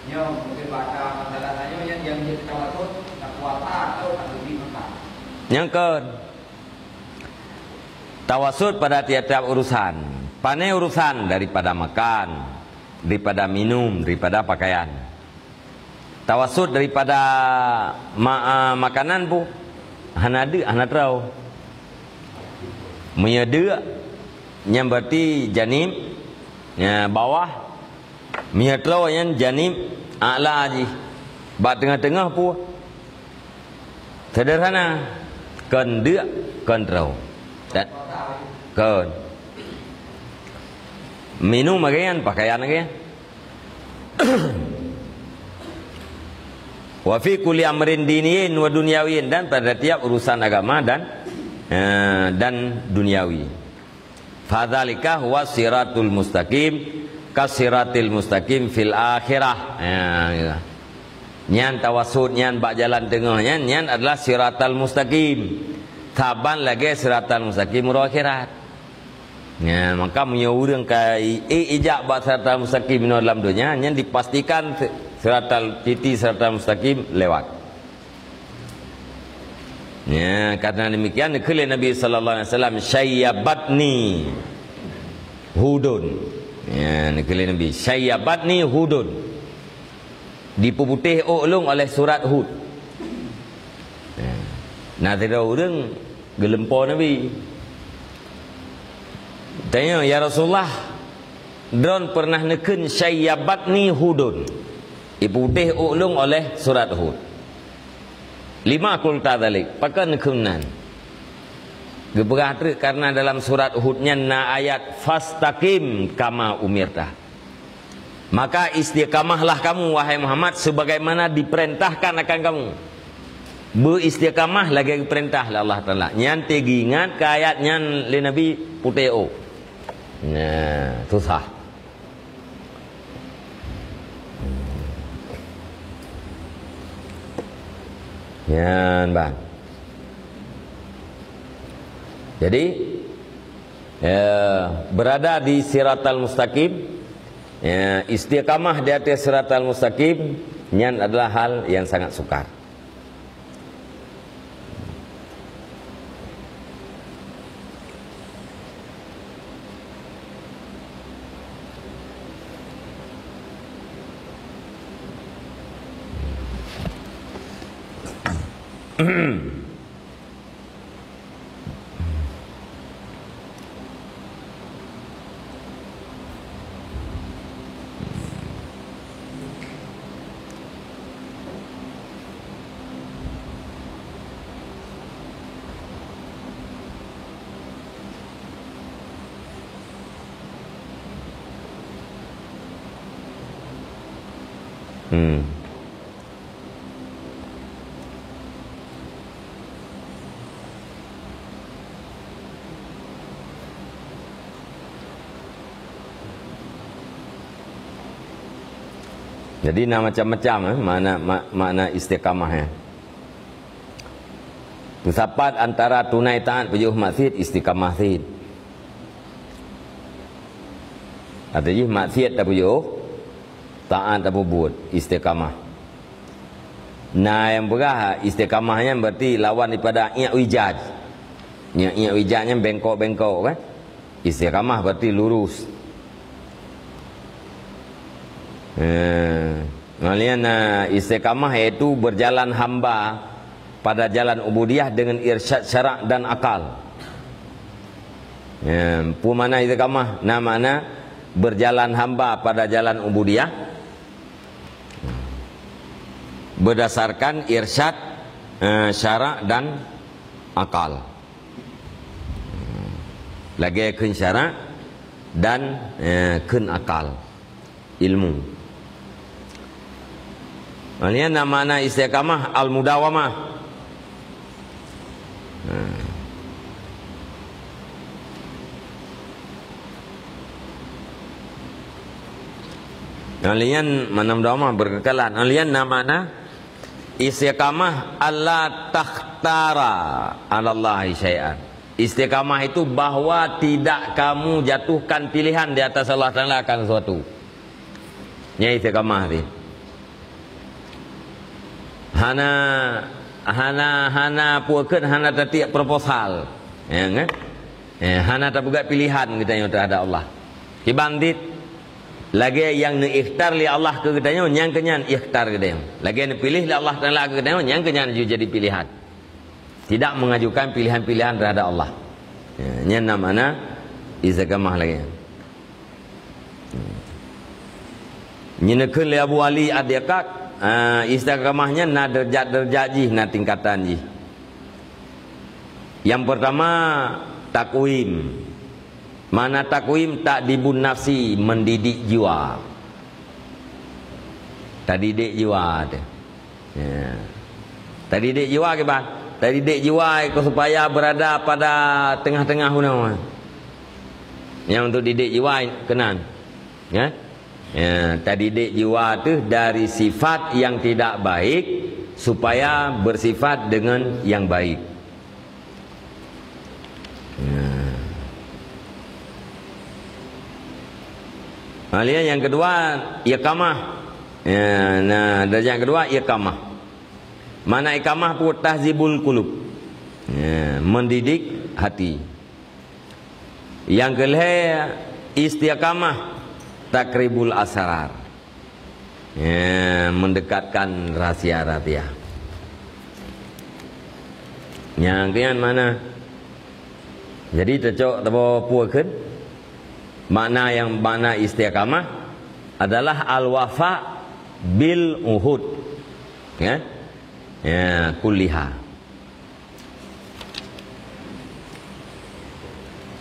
Nyoe mungkin bahasa masalah tanyoe nyan nyang jeuet tawasut, na puasa atau na bri meukat? Nyang kon. Tawasut pada tiap-tiap urusan. Pane urusan? Daripada makan, daripada minum, daripada pakaian. Tawasut daripada ma-, a, makanan pun hana deuk, hana troe. Meunyo deuk, nyan berarti janib, ya, bawah. Meunyo troe, nyan janib a'la jih. Bak teungoh-teungoh pun sederhana. Kon deuk, kon troe. Dan kon minum lagée nyan, pakaian lagée nyan. Wa fi kulli amrin diniyin wa dunyawiyin, dan pada tiap urusan agama dan, eh, dan duniawi. Fadzalika huwa siratul mustaqim, kasiratil mustaqim fil akhirah. Ya, ya. Nyan tawasut nyan bak jalan teungoh nyan, nyan adalah siratal mustaqim. Saban lagée siratal mustaqim uroe akhirat. Nya, maka meunyoe ureuëng ka i-, i-, ijak bak siratal mustaqim inoe lam donya, nyan dipastikan si-, siratal, titi siratal mustaqim lewat. Nya, karena demikian, neukheun lé Nabi sallallahu alaihi wasallam, "Syayyabatni Hudun." Nya, neukheun lé Nabi, "Syayyabatni Hudun." Dipeuputéh ôk lôn oleh surat Hud. Nya. Na sidroe ureuëng geulumpo Nabi. Tanyong, "Ya Rasulullah, droen peureunah neukheun syayyabatni Hudun." Dipeuputéh ôk lôn oleh surat Hud. "Lima qulta dzalik?" Pakon neukheun nan? Geupeugah treuk, karena dalam surat Hud nyan na ayat, "Fastaqim kama umirta." Maka istiqamahlah kamu, wahai Muhammad, sebagaimana diperintahkan akan kamu. Beuistiqamah lagée geupeurintah lé Allah Taala. Nyan teuingat keu ayat nyan lé Nabi putéh ôk. Nah, susah. Nyan ban. Jadi, ya, berada di siratal mustaqim, ya, istiqamah di atas siratal mustaqim, nyan adalah hal yang sangat sukar. Hmm. Jadi na macam-macam, eh, makna, ma-, makna istiqamah, eh. Peusapat antara tunai taát, peujiôh maksiat, istiqamah cit. Atau jih maksiat tapeujiôh, taát tapeubuet, istiqamah. Na nyang peugah istiqamah nyan berarti lawan daripada i'wijaj. Nya, i'wijaj nyan bengkok-bengkok, kan? Istiqamah berarti lurus. Eh, maknanya na istiqamah iaitu berjalan hamba pada jalan ubudiyah dengan irsyad syarak dan akal. Ya, peue makna istiqamah? Na makna berjalan hamba pada jalan ubudiyah berdasarkan irsyad, eh, syarak dan akal. Lagée kheun syarak dan, eh, kheun akal. Ilmu. Nyan na makna istiqamah al-mudawamah. Ha. Nyan makna mudawamah berkekalan. Nyan na makna istiqamah alla takhtara 'alallahi syai'an. Istiqamah itu bahwa tidak kamu jatuhkan pilihan di atas Allah Taala akan sesuatu. Nyan istiqamah tadi. Hana, hana, hana peue kheun, hana tatiek proposal. Ya, kan? Eh, hana tapeugah pilihan geutanyoe terhadap Allah. Kiban dit, lagée nyang neuikhtar lé Allah keu geutanyoe, nyang keu nyan ikhtar geutanyoe. Lagée neupiléh lé Allah Taala keu geutanyoe, nyang keu nyan ju jadi pilihan. Tidak mengajukan pilihan-pilihan terhadap Allah. Ya, nyan na makna istiqamah lagée nyan. Nyan neukheun lé Abu Ali Ad-Diqaq, ah, istiqamah nyan na deurajat-deurajat jih, na tingkatan jih. Nyang pertama, takwim. Makna takwim, ta'dibun nafsi, mendidik jiwa. Tadidik jiwa teuh. Ya. Tadidik jiwa kiban? Tadidik jiwa keu supaya berada pada tengah-tengah unoe. Nyang untuk didik jiwa keunan. Ya. Ya, tadidik jiwa teuh dari sifat yang tidak baik supaya bersifat dengan yang baik. Nah. Kemudian yang kedua, iqamah. Ya, nah, dan yang kedua, iqamah. Makna iqamah pun tahzibul qulub. Ya, mendidik hati. Yang kelhée, istiqamah takribul asrar. Ya, mendekatkan rahsia-rahsia. Nyang keu nyan makna. Jadi teucok teuboh peue kheun? Makna yang makna istiqamah adalah al-wafa bil uhud. Ya. Ya, kulliha.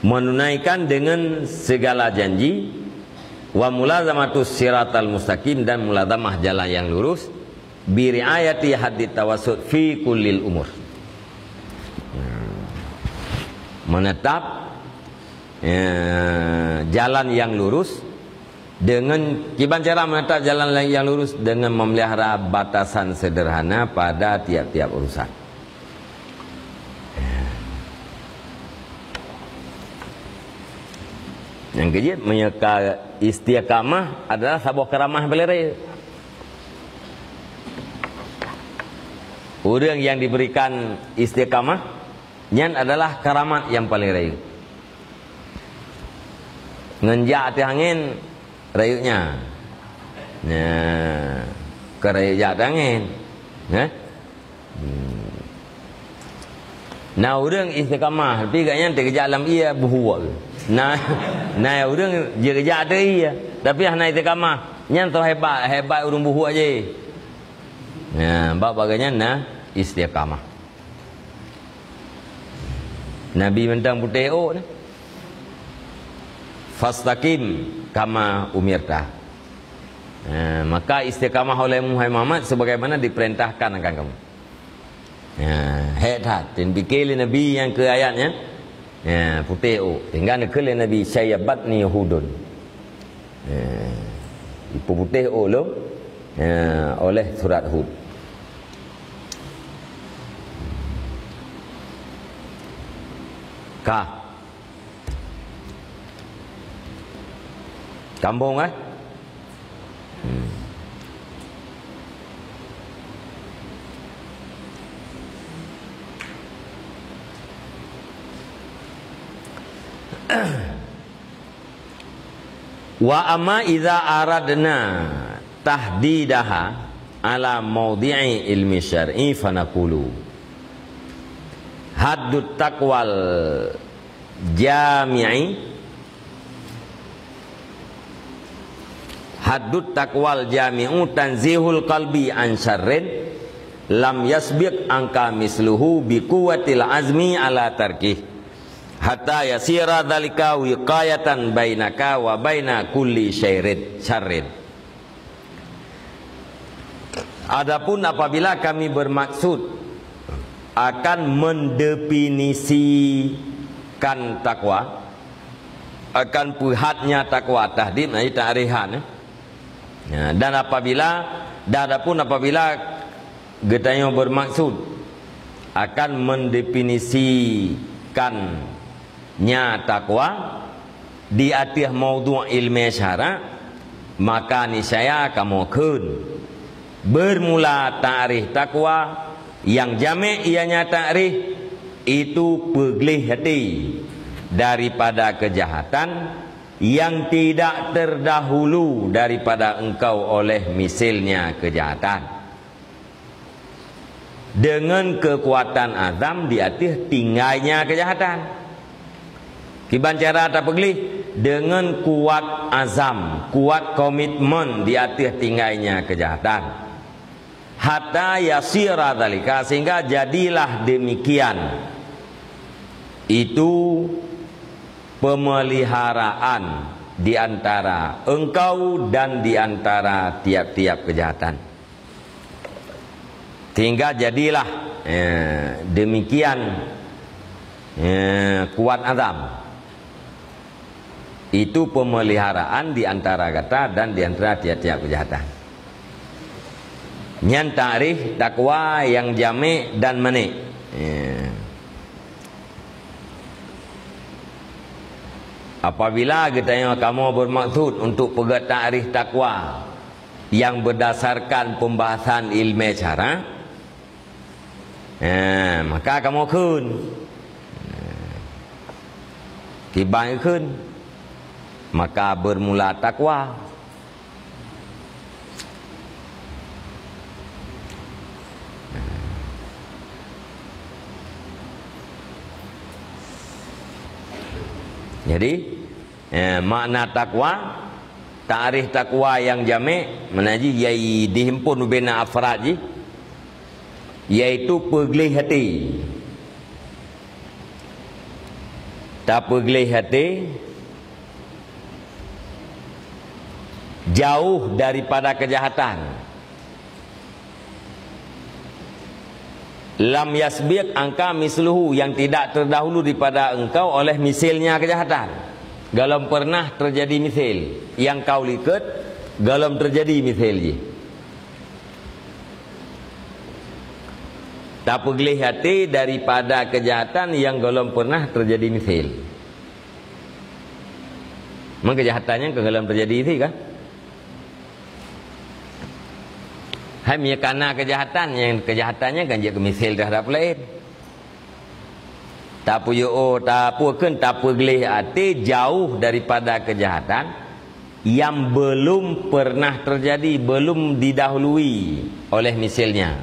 Menunaikan dengan segala janji, wa mulazamatus siratal mustaqim, dan mulazamah jalan yang lurus, bi riayati haddit tawassut fi kullil umur. Menetap, eh, jalan yang lurus, dengan kiban cara menetap jalan yang lurus, dengan memelihara batasan sederhana pada tiap-tiap urusan. Nyang keujeuet, meunyoe ka istiqamah adalah saboh karamah paléng rayeuk. Ureuëng yang diberikan istiqamah, nyan adalah karamat nyang paléng rayeuk. Ngon jak ateueh angén, rayeuk nyan. Nah, ka rayeuk jak ateueh angén. Nah. Hmm. Na ureuëng istiqamah, tapi gobnyan teugeujak lam ié buhuk. Na, na ureuëng jigeujak ateueh ié, tapi hana istiqamah. Nyan soe hebat, hebat ureuëng buhuk jih. Nah, bak bagaih nyan na istiqamah. Nabi mantong putéh ôk nyan. "Fastaqim kama umirta." Ha, maka istiqamah olehmu, hai Muhammad, sebagaimana diperintahkan akan kamu. Ha, hék that, dan pike lé Nabi nyang keu ayat nyan. Ha, putéh ôk, tinggai neukheun lé Nabi, "Syayyabatni Hudun." Eh, ipeuputéh ôk lôn, eh, oleh surat Hud. Ka. Sambong, eh? Hmm. Wa amma idza aradna tahdidaha ala maudhi'i ilmi syar'i fanaqulu, Haddut taqwal jami'i, haddut taqwal jami'u tanzihul qalbi an syarrin lam yasbiq anka misluhu bi quwwatil azmi ala tarkih, hatta yasira dzalika wiqayatan bainaka wa baina kulli syairin, syarrin. Adapun apabila kami bermaksud akan mendefinisikan takwa, akan peuhatnya takwa, tahdid, nah, itu ta'rifan, eh. Ya, dan apabila, dan adapun apabila geutanyoe bermaksud akan mendefinisikan nya takwa di ateueh maudhu' ilmu syara', maka niscaya kamoe kheun. Bermula ta'rif takwa nyang jamek, ianya ta'rif itu peugleh até daripada keujahatan nyang tidak terdahulu daripada engkau oleh misilnya keujahatan. Deungon keukuatan azam di ateueh tinggaina keujahatan. Kiban cara tapeugleh? Deungon kuat azam, kuat komitmen di ateueh tinggaina keujahatan. Hatta yasira dzalika, sehingga jadilah demikian. Itu pemeliharaan di antara engkau dan di antara tiap-tiap kejahatan. Sehingga jadilah, eh, demikian, eh, kuat azam. Itu pemeliharaan di antara gata dan di antara tiap-tiap kejahatan. Nyan ta'rif takwa nyang jamek dan manek. Eh. Apabila geutanyoe kamoe bermaksud untuk peugah ta'rif takwa, nyang berdasarkan pembahasan ilmu syara', eh, maka kamoe kheun. Kiban kheun, maka bermula takwa. Jadi, Eh, makna takwa, ta'rif takwa nyang jamek, meunan jih, yai dihimpun ubena afrad jih, yaitu peugleh até. Tapeugleh até jauh daripada keujahatan. Lam yasbiq anka misluhu, yang tidak terdahulu daripada engkau oleh misilnya kejahatan. Golom pernah terjadi misil, nyang kau likot, golom terjadi misil jih. Tapeugleh até daripada kejahatan nyang golom pernah terjadi misil. Memang kejahatan nyan ka golom terjadi misil kan? Hai, meunyo kana kejahatan, nyang kejahatan nyan kan jeuet keu misil terhadap laén. Tapeuyuoh, tapeukheun, tapeugleh até jauh daripada kejahatan nyang belum pernah terjadi, belum didahului oleh misilnya.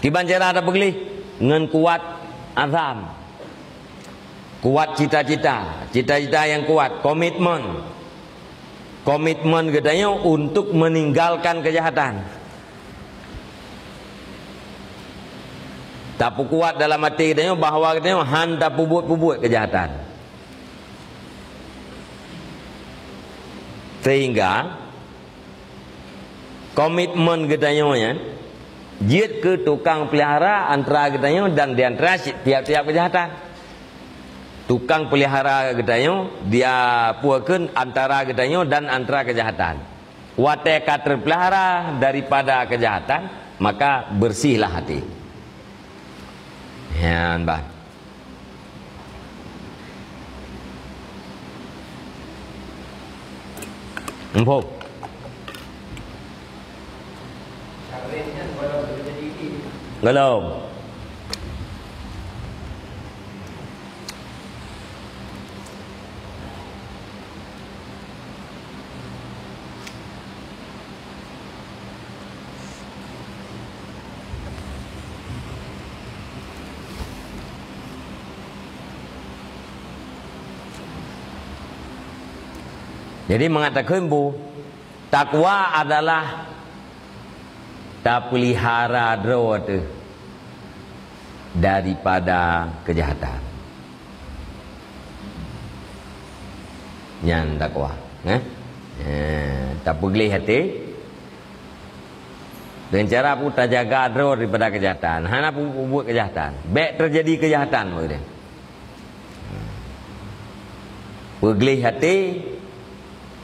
Kiban cara tapeugleh? Ngon kuat azam. Kuat cita-cita, cita-cita nyang kuat, komitmen. Komitmen geutanyoe untuk meninggalkan kejahatan. Tapeukuat dalam até geutanyoe bahwa geutanyoe han tapeubuet-peubuet kejahatan. Sehingga komitmen geutanyoe nyan jeuet keu tukang peulihara antara geutanyoe dan di antara si-, tiap-tiap kejahatan. Tukang peulihara geutanyoe, dia peukheun antara geutanyoe dan antara kejahatan. Watée ka teupeulihara daripada kejahatan, maka bersihlah hati. Nyan bah. Muphom? Golom. Jadi, mangat takheun bu, takwa adalah tapeulihara droe teuh daripada keujahatan. Nyan takwa, eh? Eh, tapeugleh até. Dengan cara pu tajaga droe daripada keujahatan. Hana pu-, peubuet keujahatan. Bék teujadi keujahatan, maksudnya. Peugleh até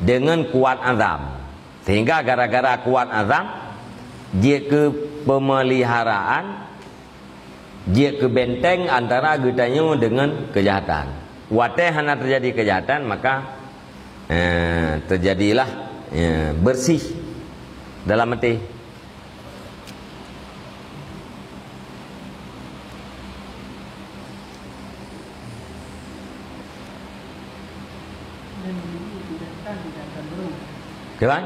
deungon kuat azam. Sehingga gara-gara kuat azam, jeuet keu peumeliharaan, jeuet keu benteng antara geutanyoe deungon keujahatan. Watée hana teujadi keujahatan, maka, eh, teujadilah, eh, beureuséh dalam até. Kiban?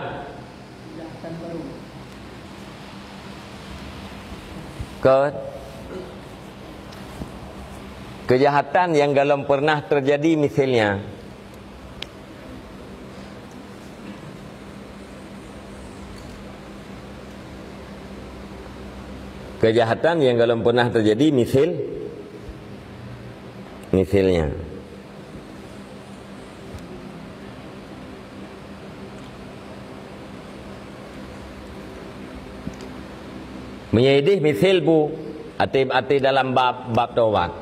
Ke-, keujahatan nyang golom pernah teujadi, misalnya, keujahatan nyang golom pernah teujadi, misal, misalnya, meunyoe ideh misal bu, até, até dalam bab, bab taubat.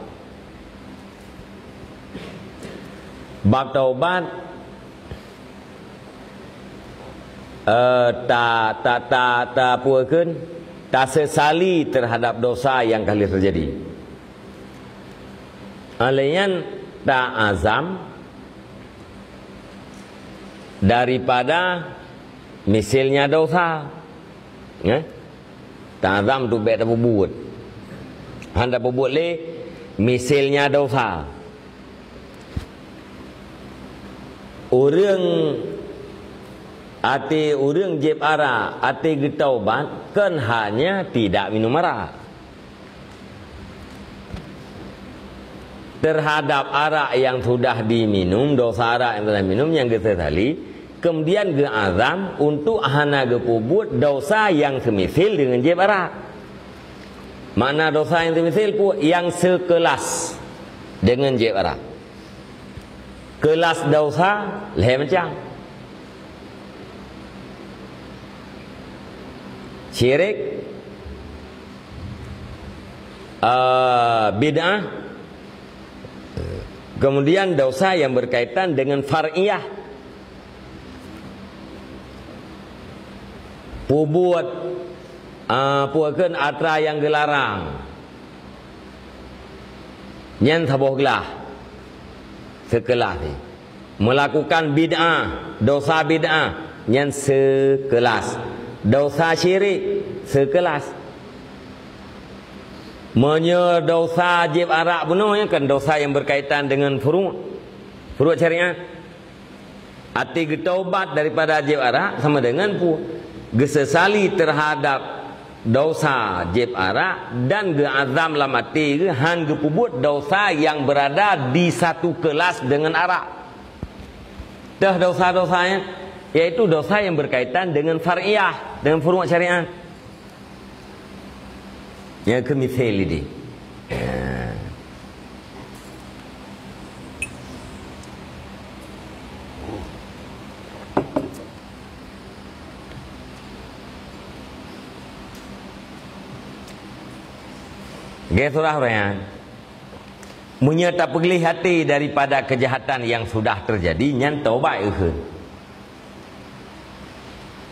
Bab taubat, eh, ta, ta, ta, ta, peue kheun, tasesali terhadap dosa nyang ka lheueh teujadi. Alèh nyan ta azam daripada misilnya dosa. Eh? Ta azam tu bèk tapeubuet. Han tapeubuet lé misilnya dosa. Ureueng até ureueng jieb arak, até geutaubat, kon hanya tidak minum arak. Terhadap arak yang sudah diminum, dosa arak yang sudah diminum, nyang geusesali, kemudian geuazam untuk hana geupeubuet dosa yang semisil dengan jieb arak. Makna dosa yang semisil pu, yang sekelas dengan jieb arak. Kelas dosa lhèe macam. Syirik, eh, bid'ah, kemudian dosa yang berkaitan dengan far'iyah. Peubuet, eh, peubuet atra yang geularang. Nyan saboh glah. Sekelas ni. Melakukan bid'ah, dosa bid'ah, nyan sekelas. Dosa syirik, sekelas. Meunyoe dosa jieb arak bunoe, nyan kan dosa yang berkaitan dengan furu', furu' syariat. Até geutaubat daripada jieb arak sama dengan pu-, geusesali terhadap dosa jieb arak dan geuazam lam até geuh han geupeubuet dosa yang berada di satu kelas dengan arak. Teuh dosa-dosa nyan, yaitu dosa yang berkaitan dengan far'iyah, dengan furu' syariat. Nyang keu misai lé deh. Gét surah ureueng nyan. Meunyoe tapeugleh até daripada keujahatan nyang sudah teujadi, nyan taubat kheun.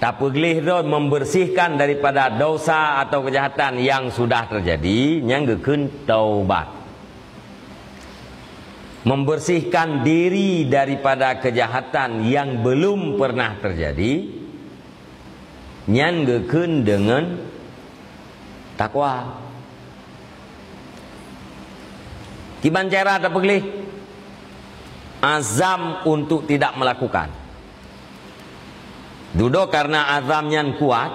Tapeugleh droe membersihkan daripada dosa atau keujahatan nyang sudah teujadi, nyan geukheun taubat. Membersihkan diri daripada keujahatan nyang belum pernah teujadi, nyan geukheun deungon takwa. Kiban cara tapeugleh? Azam untuk tidak melakukan. Dudoe karena azam nyan kuat,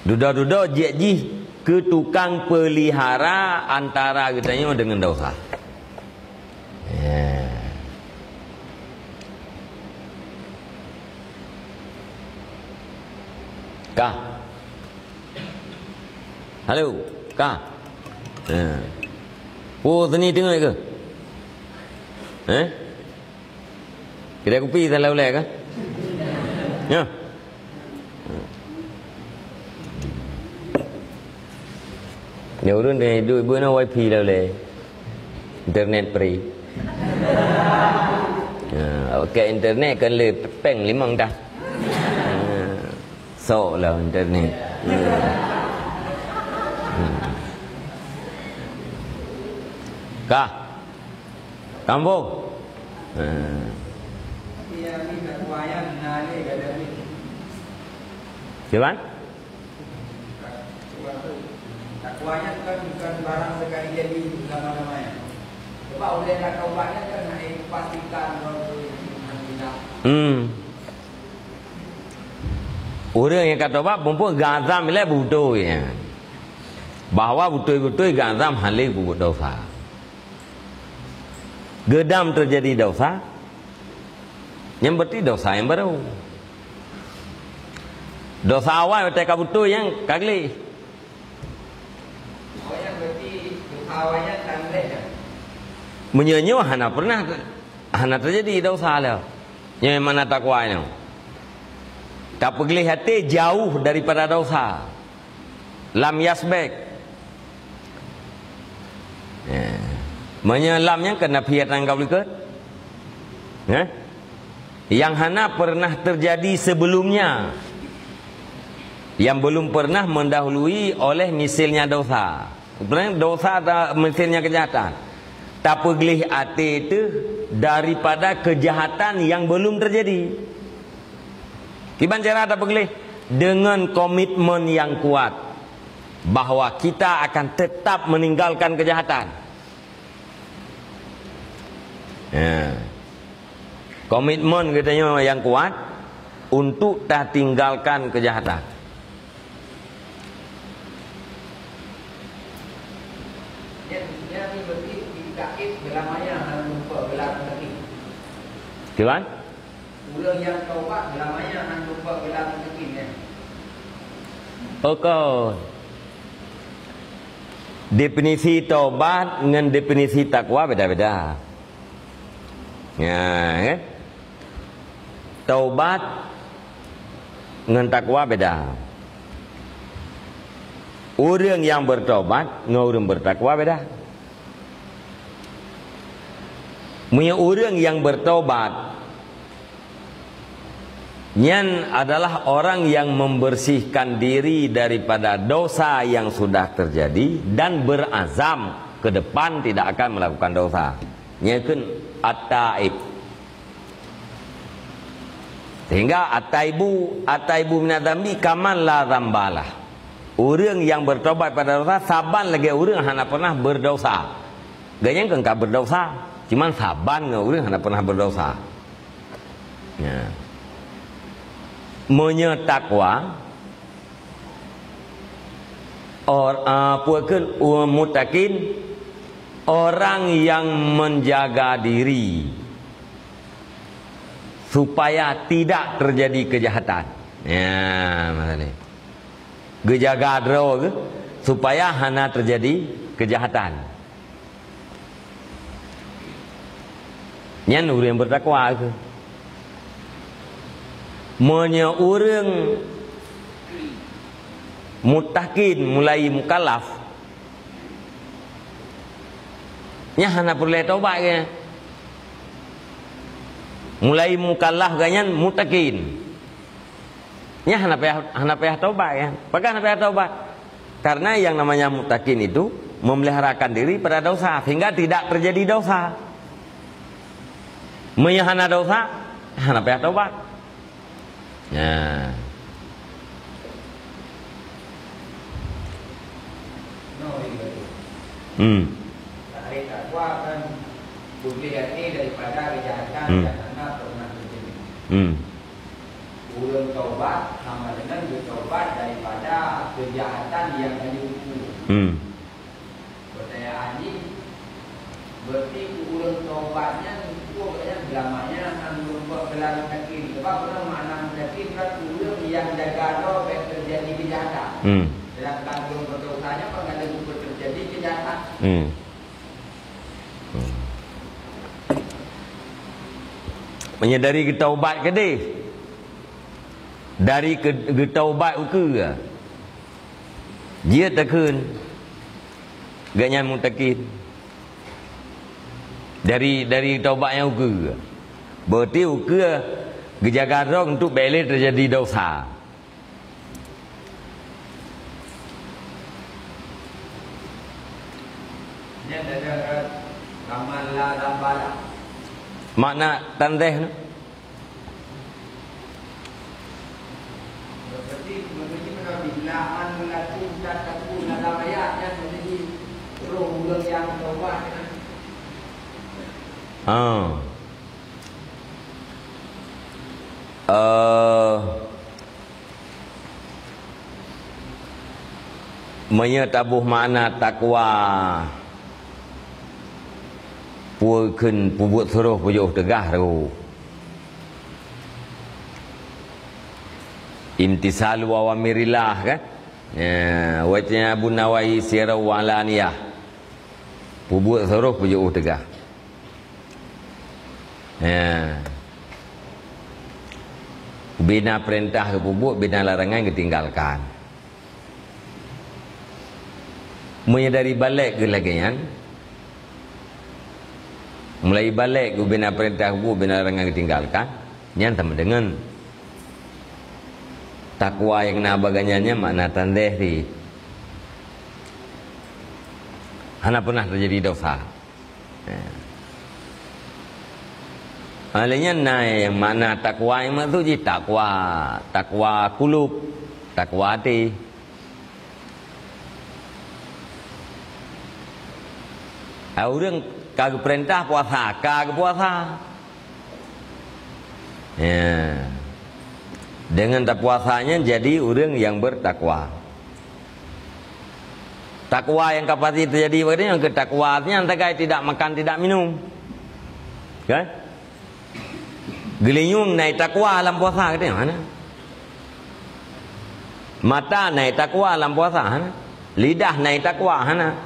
dudoe-dudoe jeuet jih keu tukang peulihara antara geutanyoe deungon dosa. Ya. Ka. Halo, ka. Ha. Oh, seni teungoh ke? Eh? Kedai kupi salah ulai ke? Ya. Ni ureueng dengan hidup ibu na wifi lah ulai. Internet free. Ha, okey, internet kan le peng limong dah. Ha. Sok lah internet. Hmm. Hmm. Kah? Kampung? Ha. Cuman? Takwa nyan bukan, bukan barang sekali jadi selama-lamanya. Sebab uleh dah taubat nyan kan hana pastikan bahawa itu hana. Hmm. Ureueng nyang ka tobat, mumpung geuazam ilée beutôi, ya. Bahwa beutôi-beutôi geuazam hana lé peubuet desya. Geudam teujadi desya, nyan berarti desya nyang barô. Desya awai watée ka beutôi nyan ka gleh. Meunyoe nyoe hana pernah, hana teujadi desya lé. Nyoe makna takwa nyoe. Tapeugleh até jauh daripada desya. Lam yasbek. Ya. Meunyoe lam nyan keunafiatan ka beulikot. Ya. Yang hana pernah terjadi sebelumnya, yang belum pernah mendahului oleh misilnya dosa. Sebenarnya dosa atau misilnya kejahatan. Tapeugleh até itu daripada kejahatan yang belum terjadi. Kiban cara tapeugleh? Dengan komitmen yang kuat bahwa kita akan tetap meninggalkan kejahatan. Ya. Komitmen geutanyoe nyang kuat untuk tatinggalkan kejahatan. Kiban? Ureueng nyang taubat geulamanya hana lupa geulam mungkin, ya. Oke. Definisi taubat ngon definisi takwa beda-beda. Ya, kan? Taubat ngon takwa beda. Ureueng nyang bertaubat ngon ureueng bertakwa beda. Meunyoe ureueng nyang bertaubat, nyan adalah orang yang membersihkan diri daripada dosa yang sudah terjadi dan berazam ke depan tidak akan melakukan dosa. Nyan kheun at-taib. Sehingga at-taibu, at-taibu minadz-dzambi kaman la dzambalah. Ureueng nyang bertobat pada dosa saban lagée ureueng hana pernah berdosa. Gobnyan kon ka berdosa, cuman saban ngon ureueng hana pernah berdosa. Ya. Meunyoe takwa, or, ah, peue kheun, uh, muttaqin, orang yang menjaga diri supaya tidak terjadi kejahatan. Ya, masalah. Geujaga droe geuh supaya hana teujadi keujahatan. Nyan ureuëng beutakwa kheueh. Meunyoe ureuëng mutakin mulai mukallaf, nyan hana peureulée tobat geuh. Mulai mukallaf geuh nyan mutakin. Nyan hana payah, hana payah tobat, ya. Pakon hana payah tobat? Karena yang namanya mutakin itu memeliharakan diri pada dosa sehingga tidak terjadi dosa. Meunyoe hana dosa, hana payah tobat. Nah. Hmm. Takwa kan putih hati daripada kejahatan. Hmm. Yang hana pernah terjadi. Hmm. Ureuëng tobat sama dengan bertobat daripada kejahatan yang ka jiumu. Hmm. Pertanyaan jih, berarti ureuëng tobat nyan, peue nyan, selamanya hana lumpah geula mutakin. Sebab peue makna mutakin kan ureuëng nyang jaga droe bèk teujadi Kejahatan. Hmm. Sedangkan ureuëng berdosa nyan apabila terjadi kejahatan. Hmm. Hmm. Meunyoe dari geutaubat keudeh, dari ke-, geutaubat ukeue, jeuet takheun gobnyan mutakin. Dari, dari taubat nyang ukeue. Berarti ukeue geujaga droe untuk bék lé teujadi dosa. Makna tandeh nyoe. Ha. Eh, meunyoe taboh makna takwa, peue kheun peubuet suroh peujiôh teugah rhot. Imtisalu awamirillah, kan? Ya, wajah Abu Nawawi sirran wa alaniyah. Peubuet suroh peujiôh teugah. Ya. Bina peurintah geupeubuet, bina larangan geutinggalkan. Meunyoe dari balek geuh lagée nyan, mulai balek geubina peurintah geupeubuet, bina larangan geutinggalkan, nyan sama deungon takwa nyang na bak gobnyan nyan makna tandeh ri. Hana peunah teujadi dosa. Ya. Oleh nyan na nyang makna takwa nyang maksud jih takwa, takwa kulub, takwa até. Ah, ureuëng ka geupeurintah puasa, ka geupuasa. Ya. Dengan tapuasa nyan jadi ureuëng nyang bertakwa. Takwa nyang ka pasti teujadi bak geutanyoe, keutakwa nyan sagai tidak makan, tidak minum. Kan? Geulinyueng na takwa lam puasa geutanyoe, hana? Mata na takwa lam puasa, hana? Lidah na takwa, hana?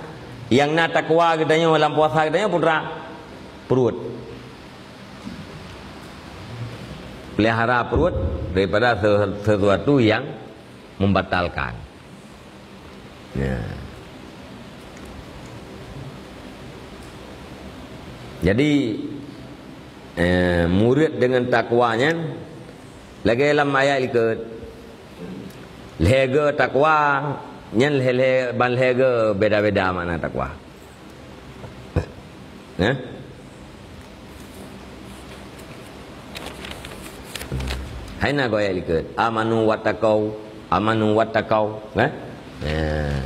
Nyang na takwa geutanyoe lam puasa geutanyoe peue teuma? Pruet. Pelihara pruet daripada se-, sesuatu yang membatalkan. Ya. Jadi, eh, murid dengan takwa nyan, lagée lam ayat likot, lhée goe takwa nyan, lhée-lhée ban lhée goe beda-beda makna takwa. Eh? Hai na goe likot. Amanu wattaqau, amanu wattaqau, eh? Eh.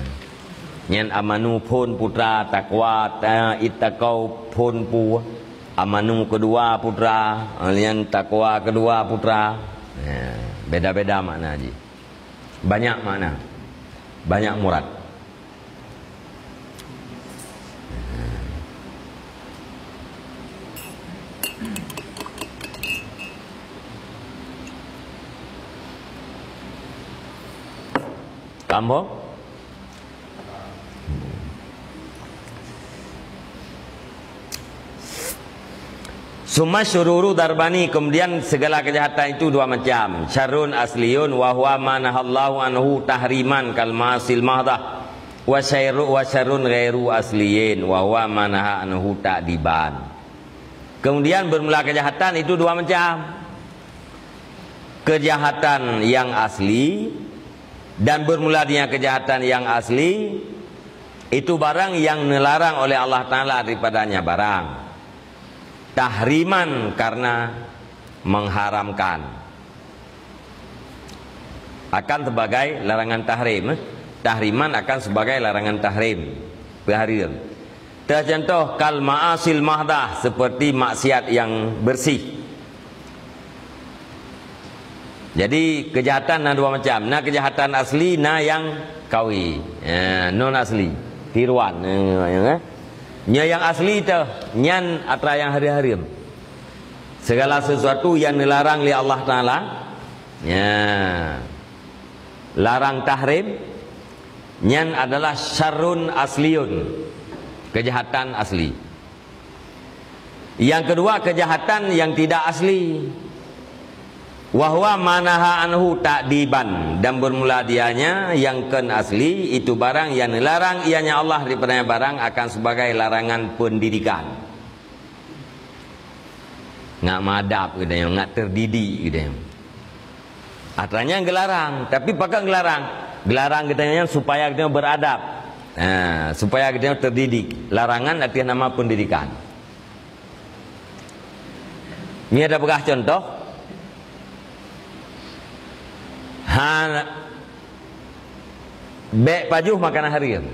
Nyan amanu phon putra, takwa, ta-, ittaqau phon pu. Amanu keudua putra, nyan takwa keudua putra. Eh, beda-beda makna jih. Banyak makna. Banyak murad. Paham, boh? Summa syururu darbani, kemudian segala kejahatan itu dua macam. Syarrun asliyun wa huwa ma nahallahu anhu tahriman kal ma'asil mahdah. Wa syarru-, wa syarrun ghairu asliyin wa huwa ma naha anhu ta'diban. Kemudian bermula kejahatan itu dua macam. Kejahatan yang asli dan bermula dengan kejahatan yang asli itu barang yang dilarang oleh Allah Taala daripadanya barang. Tahriman karena mengharamkan. Akan sebagai larangan tahrim, eh. Tahriman akan sebagai larangan tahrim. Peuhareuem. Teucontoh kal ma'asil mahdah, seperti maksiat yang bersih. Jadi, kejahatan na dua macam. Na kejahatan asli, na nyang kawi. Ya, non asli. Tiruan. Ya, ya, ya. Nyoe nyang asli teuh, nyan atra nyang hareuem-hareuem. Segala sesuatu yang dilarang oleh Allah Taala. Ya. Larang tahrim, nyan adalah syarrun asliyun, kejahatan asli. Yang kedua, kejahatan yang tidak asli. Wa huwa ma naha anhu ta'diban, dan bermula dianya yang kon asli, itu barang yang dilarang ianya Allah daripadanya barang akan sebagai larangan pendidikan. Ngat meadab geutanyoe, ngat terdidik geutanyoe. Atra nyan geularang, tapi pakon geularang? Geularang geutanyoe nyan supaya geutanyoe beradab. Ha, supaya geutanyoe terdidik. Larangan arti nama pendidikan. Nyoe tapeugah contoh. Ha, bèk pajoh makanan hareuem.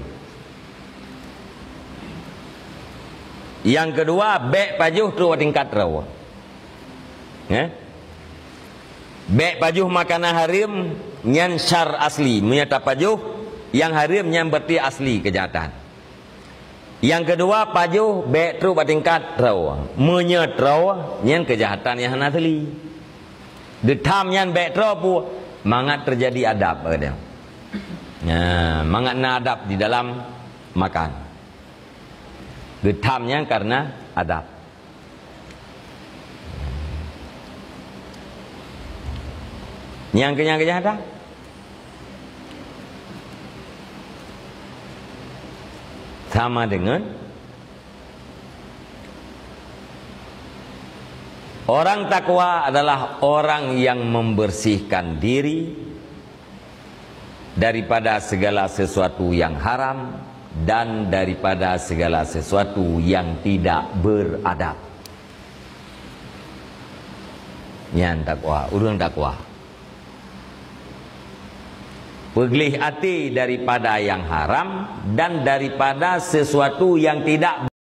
Yang kedua, bèk pajoh trok bak tingkat droe. Eh? Bèk pajoh makanan hareuem nyan syar asli. Meunyoe tapajoh nyang hareuem nyan berarti asli kejahatan. Yang kedua, pajoh bèk trok bak tingkat droe. Meunyoe troe nyan kejahatan nyang hana asli. Geutham nyan bèk troe peue? Mangat terjadi adab, kata. Nah, mangat na adab di dalam makan. Geutham nyan karena adab. Nyang keu nyang kejahatan sama dengan orang takwa adalah orang yang membersihkan diri daripada segala sesuatu yang haram dan daripada segala sesuatu yang tidak beradab. Nyan takwa, ureuëng takwa. Peugleh até daripada yang haram dan daripada sesuatu yang tidak